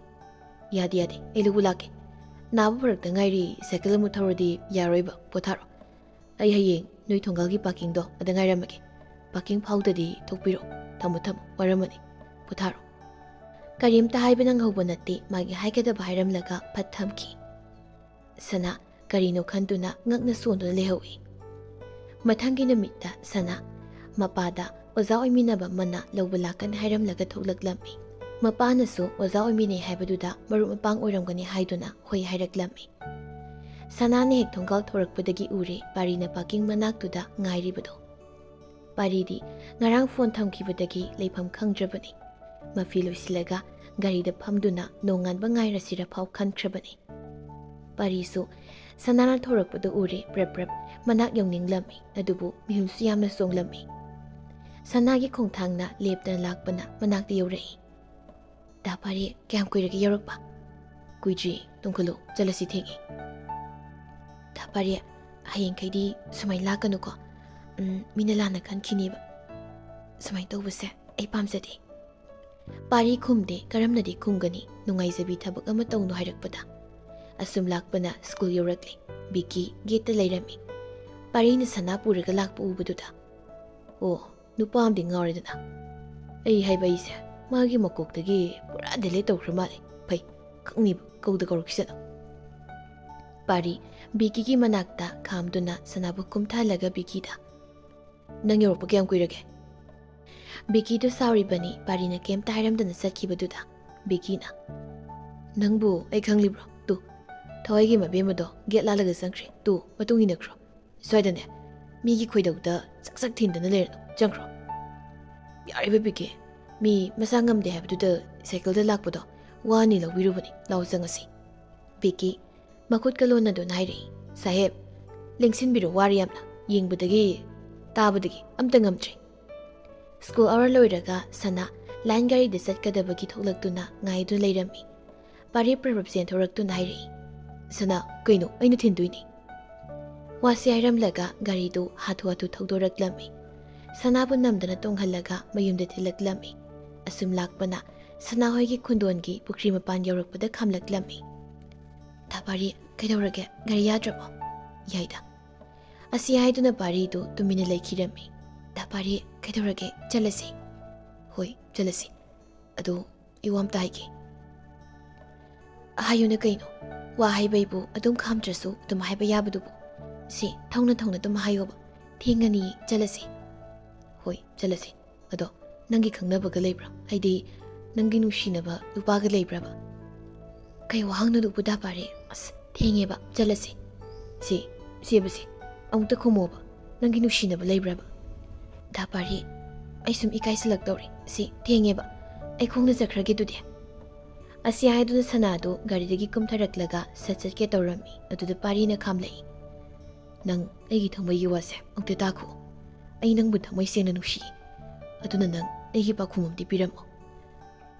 "ꯌꯥꯗꯦ, ꯌꯥꯗꯦ, ꯑꯩ ꯂꯧꯕ ꯂꯥꯛꯀꯦ꯫ ꯅꯥꯕ ꯐꯔꯛꯇ ꯉꯥꯏꯔꯤ, ꯁꯥꯏꯀꯜ ꯑꯃꯨꯛ ꯊꯧꯔꯗꯤ ꯌꯥꯔꯣꯏꯕ, ꯄꯣꯊꯥꯔꯣ꯫ ꯑꯩ ꯍꯌꯦꯡ ꯅꯣꯏ ꯊꯣꯡꯒꯥꯜꯒꯤ ꯄꯥꯔꯀꯤꯡꯗꯣ ꯑꯗ ꯉꯥꯏꯔꯝꯃꯒꯦ꯫ ꯄꯥꯔꯀꯤꯡ ꯐꯥꯎꯗꯗꯤ ꯊꯣꯛꯄꯤꯔꯣ꯫ ꯊꯝꯃꯣ, ꯊꯝꯃꯣ, ꯋꯥꯔꯝꯃꯅꯤ, ꯄꯣꯊꯥꯔꯣ꯫" ꯀꯔꯤꯝꯇ ꯍꯥꯏꯕ ꯅꯪꯍꯧꯕ ꯅꯠꯇꯦ, ꯃꯥꯒꯤ ꯍꯥꯏꯒꯗꯕ ꯍꯥꯏꯔꯝꯂꯒ ꯐꯠ ꯊꯝꯈꯤ꯫ ꯁꯅꯥ ꯀꯔꯤꯅꯣ ꯈꯟꯗꯨꯅ ꯉꯛꯅ ꯁꯣꯟꯗꯨꯅ ꯂꯩꯍꯧꯏ꯫ ꯃꯊꯪꯒꯤ ꯅꯨꯃꯤꯠꯇ ꯁꯅꯥ ꯃꯄꯥꯗ ꯑꯣꯖꯥ ꯑꯣꯏꯃꯤꯟꯅꯕ ꯃꯅꯥ ꯂꯧꯕ ꯂꯥꯛꯀꯅꯤ ꯍꯥꯏꯔꯝꯂꯒ ꯊꯣꯛꯂꯛꯂꯝꯃꯤ꯫ ꯃꯄꯥꯅꯁꯨ ꯑꯣꯖꯥ ꯑꯣꯏꯃꯤꯟꯅꯩ ꯍꯥꯏꯕꯗꯨꯗ ꯃꯔꯨꯞ ꯃꯄꯥꯡ ꯑꯣꯏꯔꯝꯒꯅꯤ ꯍꯥꯏꯗꯨꯅ ꯍꯣꯏ ꯍꯥꯏꯔꯛꯂꯝꯃꯤ꯫ ꯁꯅꯥꯅ ꯍꯦꯛ ꯊꯣꯡꯒꯥꯜ ꯊꯣꯔꯛꯄꯗꯒꯤ ꯎꯔꯦ ꯄꯥꯔꯤꯅ ꯄꯥꯔꯀꯤꯡ ꯃꯅꯥꯛꯇꯨꯗ ꯉꯥꯏꯔꯤꯕꯗꯣ꯫ ꯄꯥꯔꯤꯗꯤ ꯉꯔꯥꯡ ꯐꯣꯟ ꯊꯝꯈꯤꯕꯗꯒꯤ ꯂꯩꯐꯝ ꯈꯪꯗ꯭ꯔꯕꯅꯤ꯫ ꯃꯐꯤ ꯂꯣꯏꯁꯤꯜꯂꯒ ꯒꯥꯔꯤꯗ ꯐꯝꯗꯨꯅ ꯅꯣꯡꯉꯥꯟꯕ ꯉꯥꯏꯔꯁꯤꯔ ꯐꯥꯎ ꯈꯟꯈ꯭ꯔꯕꯅꯤ꯫ ꯄꯥꯔꯤꯁꯨ ꯁꯅꯥꯅ ꯊꯣꯔꯛꯄꯗꯨ ꯎꯔꯦ ꯄ꯭ꯔꯞ ꯄ꯭ꯔꯞ ꯃꯅꯥꯛ ꯌꯧꯅꯤꯡꯂꯝꯃꯤ, ꯑꯗꯨꯕꯨ ꯃꯤꯍꯨꯜꯁꯨ ꯌꯥꯝꯅ ꯆꯣꯡꯂꯝꯃꯤ꯫ ꯁꯅꯥꯒꯤ ꯈꯣꯡꯊꯥꯡꯅ ꯂꯦꯞꯇꯅ ꯂꯥꯛꯄꯅ ꯃꯅꯥꯛꯇ ꯌꯧꯔꯛꯏ꯫ "ꯗꯥ ꯄꯥꯔꯤ, ꯀꯌꯥꯝ ꯀꯨꯏꯔꯒꯦ ꯌꯧꯔꯛꯄ?" "ꯀꯨꯏꯗ꯭ꯔꯤ, ꯇꯣꯡꯈꯠꯂꯨ, ꯆꯠꯂꯁꯤ, ꯊꯦꯡꯉꯦ꯫" "ꯗꯥ ꯄꯥꯔꯤ, ꯍꯌꯦꯡꯈꯩꯗꯤ ꯁꯨꯃꯥꯏꯅ ꯂꯥꯛꯀꯅꯨꯀꯣ꯫ ꯎꯝ, ꯃꯤꯅ ꯂꯥꯟꯅ ꯈꯟꯈꯤꯅꯦꯕ꯫ ꯁꯨꯃꯥꯏꯅ ꯇꯧꯕꯁꯦ ꯑꯩ ꯄꯥꯝꯖꯗꯦ꯫" ꯄꯥꯔꯤ ꯈꯨꯝꯗꯦ, ꯀꯔꯝꯅꯗꯤ ꯈꯨꯝꯒꯅꯤ, ꯅꯨꯡꯉꯥꯏꯖꯕꯤ ꯊꯕꯛ ꯑꯃ ꯇꯧꯅꯨ ꯍꯥꯏꯔꯛꯄꯗ꯫ ꯑꯁꯨꯝ ꯂꯥꯛꯄꯅ ꯁ꯭ꯀꯨꯜ ꯌꯧꯔꯛꯂꯦ꯫ ꯕꯤꯀꯤ ꯒꯦꯠꯇ ꯂꯩꯔꯝꯃꯤ꯫ ꯄꯥꯔꯤꯅ ꯁꯅꯥ ꯄꯨꯔꯒ ꯂꯥꯛꯄ ꯎꯕꯗꯨꯗ, "ꯑꯣ, ꯅꯨꯄꯥ ꯑꯃꯗꯤ ꯉꯥꯎꯔꯦꯗꯅ꯫ ꯑꯩ ꯍꯥꯏꯕ ꯑꯩꯁꯦ ꯃꯥꯒꯤ ꯃꯀꯣꯛꯇꯒꯤ ꯄꯨꯔꯥ ꯗꯤꯂꯦꯠ ꯇꯧꯈ꯭ꯔ ꯃꯥꯜꯂꯦ꯫ ꯐꯩ, ꯈꯪꯅꯤꯕ, ꯀꯧꯗ ꯀꯧꯔꯛꯈꯤꯁꯅꯨ꯫" ꯄꯥꯔꯤ ꯕꯤꯀꯤꯒꯤ ꯃꯅꯥꯛꯇ ꯈꯥꯝꯗꯨꯅ ꯁꯅꯥꯕꯨ ꯀꯨꯝꯊꯍꯜꯂꯒ ꯕꯤꯀꯤꯗ, "ꯅꯪ ꯌꯧꯔꯛꯄ ꯀꯌꯥꯝ ꯀꯨꯏꯔꯒꯦ?" ꯕꯤꯀꯤꯗꯨ ꯁꯥꯎꯔꯤꯕꯅꯤ, ꯄꯥꯔꯤꯅ ꯀꯩꯝꯇ ꯍꯥꯏꯔꯝꯗꯅ ꯆꯠꯈꯤꯕꯗꯨꯗ꯫ ꯕꯤꯀꯤꯅ, "ꯅꯪꯕꯨ ꯑꯩ ꯈꯪꯂꯤꯕ꯭ꯔꯣ? ꯇꯨ, ꯊꯋꯥꯏꯒꯤ ꯃꯕꯦꯝꯃꯗꯣ ꯒꯦꯠ ꯂꯥꯜꯂꯒ ꯆꯪꯈ꯭ꯔꯦ꯫ ꯇꯨ, ꯃꯇꯨꯡ ꯏꯟꯅꯈ꯭ꯔꯣ꯫ ꯁ꯭ꯋꯥꯏꯗꯅꯦ, ꯃꯤꯒꯤ ꯈꯣꯏꯗꯧꯗ ꯆꯛ ꯆꯛ ꯊꯤꯟꯗꯅ ꯂꯩꯔꯅꯨ꯫ ꯆꯪꯈ꯭ꯔꯣ꯫" "ꯌꯥꯔꯤꯕ ꯕꯤꯀꯤ, ꯃꯤ ꯃꯁꯥ ꯉꯝꯗꯦ ꯍꯥꯏꯕꯗꯨꯗ ꯁꯥꯏꯀꯜꯗ ꯂꯥꯛꯄꯗꯣ ꯋꯥꯅꯤ ꯂꯧꯕꯤꯔꯨꯕꯅꯤ꯫ ꯂꯥꯎ ꯆꯪꯉꯁꯤ꯫" ꯕꯤꯀꯤ ꯃꯈꯨꯠꯀ ꯂꯣꯟꯅꯗꯨꯅ ꯍꯥꯏꯔꯛꯏ꯫ "ꯁꯥꯍꯦꯕ, ꯂꯦꯡꯁꯤꯟꯕꯤꯔꯣ, ꯋꯥꯔꯦ ꯌꯥꯝꯅ꯫ ꯌꯦꯡꯕꯗꯒꯤ, ꯇꯥꯕꯗꯒꯤ ꯑꯝꯇ ꯉꯝꯗ꯭ꯔꯦ꯫" ꯁ꯭ꯀꯨꯜ ꯑꯋꯥꯔ ꯂꯣꯏꯔꯒ ꯁꯅꯥ ꯂꯥꯏꯟ ꯒꯥꯔꯤꯗ ꯆꯠꯀꯗꯕꯒꯤ ꯊꯣꯛꯂꯛꯇꯨꯅ ꯉꯥꯏꯗꯨꯅ ꯂꯩꯔꯝꯃꯤ꯫ ꯄꯥꯔꯤ ꯄ꯭ꯔꯞ ꯄ꯭ꯔꯞ ꯆꯦꯟꯊꯣꯔꯛꯇꯨꯅ ꯍꯥꯏꯔꯛꯏ, "ꯁꯅꯥ, ꯀꯩꯅꯣ, ꯑꯩꯅ ꯊꯤꯟꯗꯣꯏꯅꯤ꯫" ꯋꯥꯁꯤ ꯍꯥꯏꯔꯝꯂꯒ ꯒꯥꯔꯤꯗꯨ ꯍꯥꯊꯨ ꯍꯥꯊꯨ ꯊꯧꯗꯣꯔꯛꯂꯝꯃꯤ꯫ ꯁꯅꯥꯕꯨ ꯅꯝꯗꯅ ꯇꯣꯡꯍꯜꯂꯒ ꯃꯌꯨꯝꯗ ꯊꯤꯜꯂꯛꯂꯝꯃꯤ꯫ ꯑꯁꯨꯝ ꯂꯥꯛꯄꯅ ꯁꯅꯥꯍꯣꯏꯒꯤ ꯈꯨꯟꯗꯣꯟꯒꯤ ꯄꯨꯈ꯭ꯔꯤ ꯃꯄꯥꯟ ꯌꯧꯔꯛꯄꯗ ꯈꯥꯝꯂꯛꯂꯝꯃꯤ꯫ "ꯗꯥ ꯄꯥꯔꯤ, ꯀꯩꯗꯧꯔꯒꯦ? ꯒꯥꯔꯤ ꯌꯥꯗ꯭ꯔꯕꯣ?" "ꯌꯥꯏꯗ꯫" ꯑꯁꯤ ꯍꯥꯏꯗꯨꯅ ꯄꯥꯔꯤꯗꯨ ꯇꯨꯃꯤꯟꯅ ꯂꯩꯈꯤꯔꯝꯃꯤ꯫ "ꯗꯥ ꯄꯥꯔꯤ, ꯀꯩꯗꯧꯔꯒꯦ? ꯆꯠꯂꯁꯤ꯫" "ꯍꯣꯏ, ꯆꯠꯂꯁꯤ꯫ ꯑꯗꯣ ꯑꯩ ꯋꯥ ꯑꯝꯇ ꯍꯥꯏꯒꯦ꯫" "ꯍꯥꯏꯌꯨꯅ ꯀꯩꯅꯣ? ꯋꯥ ꯍꯥꯏꯕꯩꯕꯨ ꯑꯗꯨꯝ ꯈꯥꯝꯗ꯭ꯔꯁꯨ ꯑꯗꯨꯝ ꯍꯥꯏꯕ ꯌꯥꯕꯗꯨꯕꯨ꯫ ꯁꯤ ꯊꯧꯅ ꯊꯧꯅ ꯑꯗꯨꯝ ꯍꯥꯏꯌꯣꯕ꯫ ꯊꯦꯡꯉꯅꯤ, ꯆꯠꯂꯁꯤ꯫" "ꯍꯣꯏ, ꯆꯠꯂꯁꯤ꯫ ꯑꯗꯣ ꯅꯪꯒꯤ ꯈꯪꯅꯕꯒ ꯂꯩꯕ꯭ꯔꯥ? ꯍꯥꯏꯗꯤ ꯅꯪꯒꯤ ꯅꯨꯡꯁꯤꯅꯕ ꯅꯨꯄꯥꯒ ꯂꯩꯕ꯭ꯔꯕ?" "ꯀꯩ ꯋꯥꯍꯪꯅꯣ ꯑꯗꯨꯕꯨ, ꯗꯥ ꯄꯥꯔꯤ? ꯑꯁ, ꯊꯦꯡꯉꯦꯕ, ꯆꯠꯂꯁꯤ꯫ ꯁꯤ, ꯁꯦꯕ ꯁꯤ, ꯑꯃꯨꯛꯇ ꯈꯨꯝꯃꯣꯕ꯫ ꯅꯪꯒꯤ ꯅꯨꯡꯁꯤꯅꯕ ꯂꯩꯕ꯭ꯔꯕ?" "ꯗꯥ ꯄꯥꯔꯤ, ꯑꯩ ꯁꯨꯝ ꯏꯀꯥꯏꯁꯤꯜꯂꯛꯇꯧꯔꯦ꯫ ꯁꯤ, ꯊꯦꯡꯉꯦꯕ꯫ ꯑꯩ ꯈꯣꯡꯅ ꯆꯠꯈ꯭ꯔꯒꯦ ꯑꯗꯨꯗꯤ꯫" ꯑꯁꯤ ꯍꯥꯏꯗꯨꯅ ꯁꯅꯥꯗꯨ ꯒꯥꯔꯤꯗꯒꯤ ꯀꯨꯝꯊꯔꯛꯂꯒ ꯁꯠ ꯆꯠꯀꯦ ꯇꯧꯔꯝꯃꯤ꯫ ꯑꯗꯨꯗ ꯄꯥꯔꯤꯅ ꯈꯥꯝꯂꯛꯏ꯫ "ꯅꯪ ꯑꯩꯒꯤ ꯊꯃꯣꯏꯒꯤ ꯋꯥꯁꯦ ꯑꯃꯨꯛꯇ ꯇꯥꯈꯣ꯫ ꯑꯩ ꯅꯪꯕꯨ ꯊꯃꯣꯏ ꯁꯦꯡꯅ ꯅꯨꯡꯁꯤ꯫ ꯑꯗꯨꯅ ꯅꯪ ꯑꯩꯒꯤ ꯄꯥꯎꯈꯨꯝ ꯑꯃꯗꯤ ꯄꯤꯔꯝꯃꯣ꯫"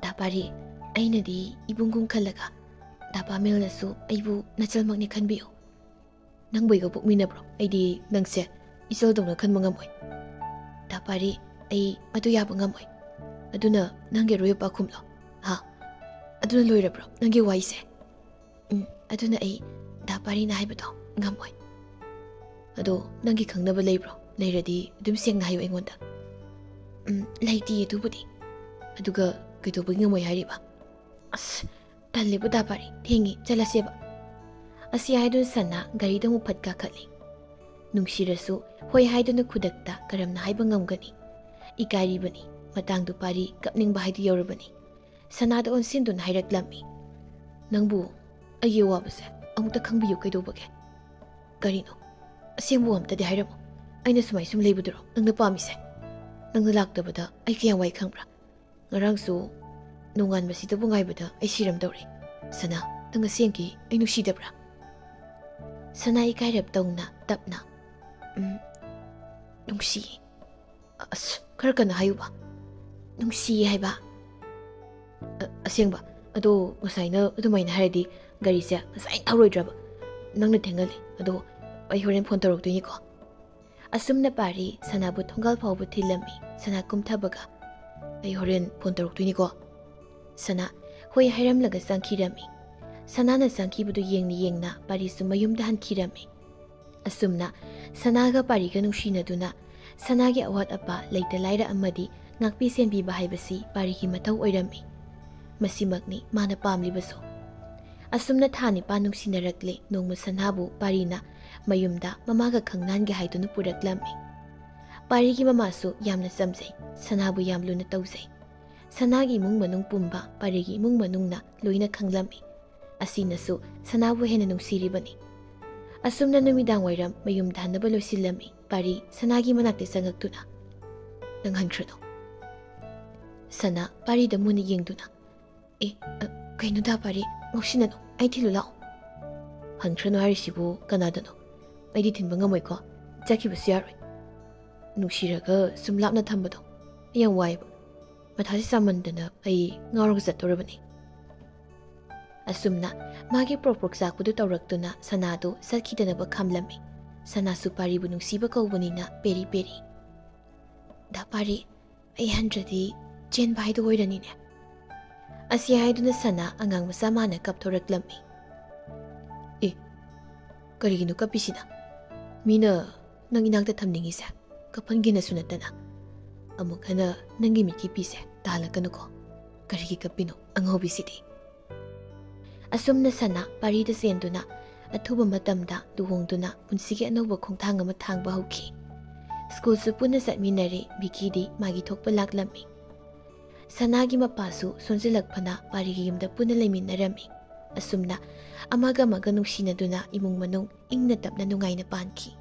"ꯗꯥ ꯄꯥꯔꯤ, ꯑꯩꯅꯗꯤ ꯏꯕꯨꯡꯒꯨꯝ ꯈꯜꯂꯒ, ꯗꯥ ꯄꯥꯃꯦꯜꯅꯁꯨ ꯑꯩꯕꯨ ꯅꯆꯜꯃꯛꯅꯤ ꯈꯟꯕꯤꯌꯨ꯫ ꯅꯪꯕꯨ ꯑꯩꯒ ꯄꯣꯛꯃꯤꯟꯅꯕ꯭ꯔꯣ? ꯑꯩꯗꯤ ꯅꯪꯁꯦ ꯏꯆꯜꯗꯧꯅ ꯈꯟꯕ ꯉꯝꯃꯣꯏ꯫" "ꯗꯥ ꯄꯥꯔꯤ, ꯑꯩ ꯑꯗꯨ ꯌꯥꯕ ꯉꯝꯃꯣꯏ꯫ ꯑꯗꯨꯅ ꯅꯪꯒꯤ ꯑꯔꯣꯏꯕ ꯄꯥꯎꯈꯨꯝꯂꯣ? ꯍꯥ? ꯑꯗꯨꯅ ꯂꯣꯏꯔꯕ꯭ꯔꯣ ꯅꯪꯒꯤ ꯋꯥꯔꯤꯁꯦ?" "ꯎꯝ, ꯑꯗꯨꯅ ꯑꯩ ꯗꯥ ꯄꯥꯔꯤꯅ ꯍꯥꯏꯕꯗꯣ ꯉꯝꯃꯣꯏ꯫" "ꯑꯗꯣ ꯅꯪꯒꯤ ꯈꯪꯅꯕ ꯂꯩꯕ꯭ꯔꯣ? ꯂꯩꯔꯗꯤ ꯑꯗꯨꯝ ꯁꯦꯡꯅ ꯍꯥꯏꯌꯨ ꯑꯩꯉꯣꯟꯗ꯫" "ꯎꯝ, ꯂꯩꯇꯤꯌꯦ ꯑꯗꯨꯕꯨꯗꯤ꯫" "ꯑꯗꯨꯒ ꯀꯩꯗꯧꯕꯒꯤ ꯉꯝꯃꯣꯏ ꯍꯥꯏꯔꯤꯕ?" "ꯑꯁ, ꯇꯜꯂꯦꯕꯨ ꯗꯥ ꯄꯥꯔꯤ, ꯊꯦꯡꯉꯤ, ꯆꯠꯂꯁꯦꯕ꯫" ꯑꯁꯤ ꯍꯥꯏꯗꯨꯅ ꯁꯅꯥ ꯒꯥꯔꯤꯗ ꯑꯃꯨꯛ ꯐꯠ ꯀꯥꯈꯠꯂꯤ꯫ ꯅꯨꯡꯁꯤꯔꯁꯨ ꯍꯣꯏ ꯍꯥꯏꯗꯨꯅ ꯈꯨꯗꯛꯇ ꯀꯔꯝꯅ ꯍꯥꯏꯕ ꯉꯝꯒꯅꯤ? ꯏꯀꯥꯏꯔꯤꯕꯅꯤ꯫ ꯃꯇꯥꯡꯗꯨ ꯄꯥꯔꯤ ꯀꯞꯅꯤꯡꯕ ꯍꯥꯏꯗꯨ ꯌꯧꯔꯕꯅꯤ꯫ ꯁꯅꯥꯗ ꯑꯣꯟꯁꯤꯟꯗꯨꯅ ꯍꯥꯏꯔꯛꯂꯝꯃꯤ, "ꯅꯪꯕꯨ ꯑꯩꯒꯤ ꯑꯋꯥꯕꯁꯦ ꯑꯃꯨꯛꯇ ꯈꯪꯕꯤꯌꯨ ꯀꯩꯗꯧꯕꯒꯦ?" "ꯀꯔꯤꯅꯣ? ꯑꯁꯦꯡꯕ ꯋꯥ ꯑꯝꯇꯗꯤ ꯍꯥꯏꯔꯝꯃꯨ꯫ ꯑꯩꯅ ꯁꯨꯃꯥꯏ ꯁꯨꯝ ꯂꯩꯕꯗꯨꯔꯣ ꯅꯪꯅ ꯄꯥꯝꯃꯤꯁꯦ? ꯅꯪꯅ ꯂꯥꯛꯇꯕꯗ ꯑꯩ ꯀꯌꯥꯝ ꯋꯥꯏ ꯈꯪꯕ꯭ꯔꯥ? ꯉꯔꯥꯡꯁꯨ ꯅꯣꯡꯉꯥꯟꯕꯁꯤꯗꯕꯨ ꯉꯥꯏꯕꯗ ꯑꯩ ꯁꯤꯔꯝꯗꯧꯔꯦ꯫ ꯁꯅꯥ, ꯅꯪ ꯑꯁꯦꯡꯀꯤ ꯑꯩ ꯅꯨꯡꯁꯤꯗꯕ꯭ꯔꯥ?" ꯁꯅꯥ ꯏꯀꯥꯏꯔꯞ ꯇꯧꯅ ꯇꯞꯅ, "ꯎꯝ, ꯅꯨꯡꯁꯤ꯫" "ꯑꯁ, ꯈꯔ ꯀꯟꯅ ꯍꯥꯏꯌꯨꯕ꯫" "ꯅꯨꯡꯁꯤ ꯍꯥꯏꯕ꯫" "ꯑ-, ꯑꯁꯦꯡꯕ? ꯑꯗꯣ ꯉꯁꯥꯏꯅ ꯑꯗꯨꯃꯥꯏꯅ ꯍꯥꯏꯔꯗꯤ ꯒꯥꯔꯤꯁꯦ ꯉꯁꯥꯏꯅ ꯊꯧꯔꯣꯏꯗ꯭ꯔꯕ? ꯅꯪꯅ ꯊꯦꯡꯍꯜꯂꯤ꯫ ꯑꯗꯣ ꯑꯩ ꯍꯣꯔꯦꯟ ꯐꯣꯟ ꯇꯧꯔꯛꯇꯣꯏꯅꯤꯀꯣ꯫" ꯑꯁꯨꯝꯅ ꯄꯥꯔꯤ ꯁꯅꯥꯕꯨ ꯊꯣꯡꯒꯥꯜ ꯐꯥꯎꯕ ꯊꯤꯜꯂꯝꯃꯤ꯫ ꯁꯅꯥ ꯀꯨꯝꯊꯕꯒ, "ꯑꯩ ꯍꯣꯔꯦꯟ ꯐꯣꯟ ꯇꯧꯔꯛꯇꯣꯏꯅꯤꯀꯣ꯫" ꯁꯅꯥ ꯍꯣꯏ ꯍꯥꯏꯔꯝꯂꯒ ꯆꯪꯈꯤꯔꯝꯃꯤ꯫ ꯁꯅꯥꯅ ꯆꯪꯈꯤꯕꯗꯨ ꯌꯦꯡꯅ ꯌꯦꯡꯅ ꯄꯥꯔꯤꯁꯨ ꯃꯌꯨꯝꯗ ꯍꯟꯈꯤꯔꯝꯃꯤ꯫ ꯑꯁꯨꯝꯅ ꯁꯅꯥꯒ ꯄꯥꯔꯤꯒ ꯅꯨꯡꯁꯤꯅꯗꯨꯅ ꯁꯅꯥꯒꯤ ꯑꯋꯥꯠ ꯑꯄꯥ, ꯂꯩꯇ ꯂꯥꯏꯔ ꯑꯃꯗꯤ ꯉꯥꯛꯄꯤ ꯁꯦꯟꯕꯤꯕ ꯍꯥꯏꯕꯁꯤ ꯄꯥꯔꯤꯒꯤ ꯃꯊꯧ ꯑꯣꯏꯔꯝꯃꯤ꯫ ꯃꯁꯤꯃꯛꯅꯤ ꯃꯥꯅ ꯄꯥꯝꯂꯤꯕꯁꯨ꯫ ꯑꯁꯨꯝꯅ ꯊꯥ ꯅꯤꯄꯥꯟ ꯅꯨꯡꯁꯤꯅꯔꯛꯂꯦ꯫ ꯅꯣꯡꯃ ꯁꯅꯥꯕꯨ ꯄꯥꯔꯤꯅ ꯃꯌꯨꯝꯗ ꯃꯃꯥꯒ ꯈꯪꯅꯍꯟꯒꯦ ꯍꯥꯏꯗꯨꯅ ꯄꯨꯔꯛꯂꯝꯃꯤ꯫ ꯄꯥꯔꯤꯒꯤ ꯃꯃꯥꯁꯨ ꯌꯥꯝꯅ ꯆꯝꯖꯩ, ꯁꯅꯥꯕꯨ ꯌꯥꯝ ꯂꯨꯅ ꯇꯧꯖꯩ꯫ ꯁꯅꯥꯒꯤ ꯏꯃꯨꯡ ꯃꯅꯨꯡ ꯄꯨꯝꯕ ꯄꯥꯔꯤꯒꯤ ꯏꯃꯨꯡ ꯃꯅꯨꯡꯅ ꯂꯣꯏꯅ ꯈꯪꯂꯝꯃꯤ꯫ ꯑꯁꯤꯅꯁꯨ ꯁꯅꯥꯕꯨ ꯍꯦꯟꯅ ꯅꯨꯡꯁꯤꯔꯤꯕꯅꯤ꯫ ꯑꯁꯨꯝꯅ ꯅꯨꯃꯤꯗꯥꯡ ꯋꯥꯏꯔꯝ ꯃꯌꯨꯝꯗ ꯍꯟꯅꯕ ꯂꯣꯏꯁꯤꯜꯂꯝꯃꯤ꯫ ꯄꯥꯔꯤ ꯁꯅꯥꯒꯤ ꯃꯅꯥꯛꯇ ꯆꯪꯉꯛꯇꯨꯅ, "ꯅꯪ ꯍꯟꯈ꯭ꯔꯅꯨ꯫" ꯁꯅꯥ ꯄꯥꯔꯤꯗ ꯃꯨꯟꯅ ꯌꯦꯡꯗꯨꯅ, "ꯑꯦ, ꯑ, ꯀꯩꯅꯣꯗ ꯄꯥꯔꯤ, ꯉꯥꯎꯁꯤꯟꯅꯅꯨ, ꯑꯩ ꯊꯤꯜꯂꯨ ꯂꯥꯛꯑꯣ꯫" "ꯍꯟꯈ꯭ꯔꯅꯨ ꯍꯥꯏꯔꯤꯁꯤꯕꯨ ꯀꯅꯥꯗꯅꯣ? ꯑꯩꯗꯤ ꯊꯤꯟꯕ ꯉꯝꯃꯣꯏꯀꯣ, ꯆꯠꯈꯤꯕꯁꯨ ꯌꯥꯔꯣꯏ꯫" "ꯅꯨꯡꯁꯤꯔꯒ ꯁꯨꯝ ꯂꯥꯞꯅ ꯊꯝꯕꯗꯣ ꯌꯥꯝ ꯋꯥꯏꯕ꯫ ꯃꯊꯥꯁꯤ ꯆꯥꯃꯟꯗꯅ ꯑꯩ ꯉꯥꯎꯔꯒ ꯆꯠꯇꯧꯔꯕꯅꯤ꯫" ꯑꯁꯨꯝꯅ ꯃꯥꯒꯤ ꯄ꯭ꯔꯣꯛ ꯄ꯭ꯔꯣꯛ ꯆꯥꯛꯄꯗꯨ ꯇꯧꯔꯛꯇꯨꯅ ꯁꯅꯥꯗꯨ ꯆꯠꯈꯤꯗꯅꯕ ꯈꯥꯝꯂꯝꯃꯤ꯫ ꯁꯅꯥꯁꯨ ꯄꯥꯔꯤꯕꯨ ꯅꯨꯡꯁꯤꯕ ꯀꯧꯕꯅꯤꯅ ꯄꯦꯔꯤ ꯄꯦꯔꯤ, "ꯗꯥ ꯄꯥꯔꯤ, ꯑꯩ ꯍꯟꯗ꯭ꯔꯗꯤ ꯆꯦꯟꯕ ꯍꯥꯏꯗꯨ ꯑꯣꯏꯔꯅꯤꯅꯦ꯫" ꯑꯁꯤ ꯍꯥꯏꯗꯨꯅ ꯁꯅꯥ ꯑꯉꯥꯡ ꯃꯆꯥ ꯃꯥꯅ ꯀꯞꯊꯣꯔꯛꯂꯝꯃꯤ꯫ "ꯑꯦ, ꯀꯔꯤꯒꯤꯅꯣ ꯀꯞꯄꯤꯁꯤꯅ? ꯃꯤꯅ ꯅꯪ ꯏꯅꯥꯛꯇ ꯊꯝꯅꯤꯡꯉꯤꯁꯦ ꯀꯞꯍꯟꯒꯦꯅꯁꯨ ꯅꯠꯇꯅ꯫ ꯑꯃꯨꯛ ꯍꯟꯅ ꯅꯪꯒꯤ ꯃꯤꯠꯀꯤ ꯄꯤꯁꯦ ꯇꯥꯍꯜꯂꯛꯀꯅꯨꯀꯣ꯫ ꯀꯔꯤꯒꯤ ꯀꯞꯄꯤꯅꯣ ꯑꯉꯥꯎꯕꯤꯁꯤꯗꯤ?" ꯑꯁꯨꯝꯅ ꯁꯅꯥ ꯄꯥꯔꯤꯗ ꯆꯦꯟꯗꯨꯅ ꯑꯊꯨꯕ ꯃꯇꯝꯗ ꯂꯨꯍꯣꯡꯗꯨꯅ ꯄꯨꯟꯁꯤꯒꯤ ꯑꯅꯧꯕ ꯈꯣꯡꯊꯥꯡ ꯑꯃ ꯊꯥꯡꯕ ꯍꯧꯈꯤ꯫ ꯁ꯭ꯀꯨꯜꯁꯨ ꯄꯨꯟꯅ ꯆꯠꯃꯤꯟꯅꯔꯦ꯫ ꯕꯤꯀꯤꯗꯤ ꯃꯥꯒꯤ ꯊꯣꯛꯄ ꯂꯥꯛꯂꯝꯃꯤ꯫ ꯁꯅꯥꯒꯤ ꯃꯄꯥꯁꯨ ꯁꯣꯟꯖꯜꯂꯛꯄꯅ ꯄꯥꯔꯤꯒꯤ ꯌꯨꯝꯗ ꯄꯨꯟꯅ ꯂꯩꯃꯤꯟꯅꯔꯝꯃꯤ꯫ ꯑꯁꯨꯝꯅ ꯑꯃꯒ ꯑꯃꯒ ꯅꯨꯡꯁꯤꯅꯗꯨꯅ ꯏꯃꯨꯡ ꯃꯅꯨꯡ ꯏꯪꯅ ꯇꯞꯅ ꯅꯨꯡꯉꯥꯏꯅ ꯄꯥꯟꯈꯤ꯫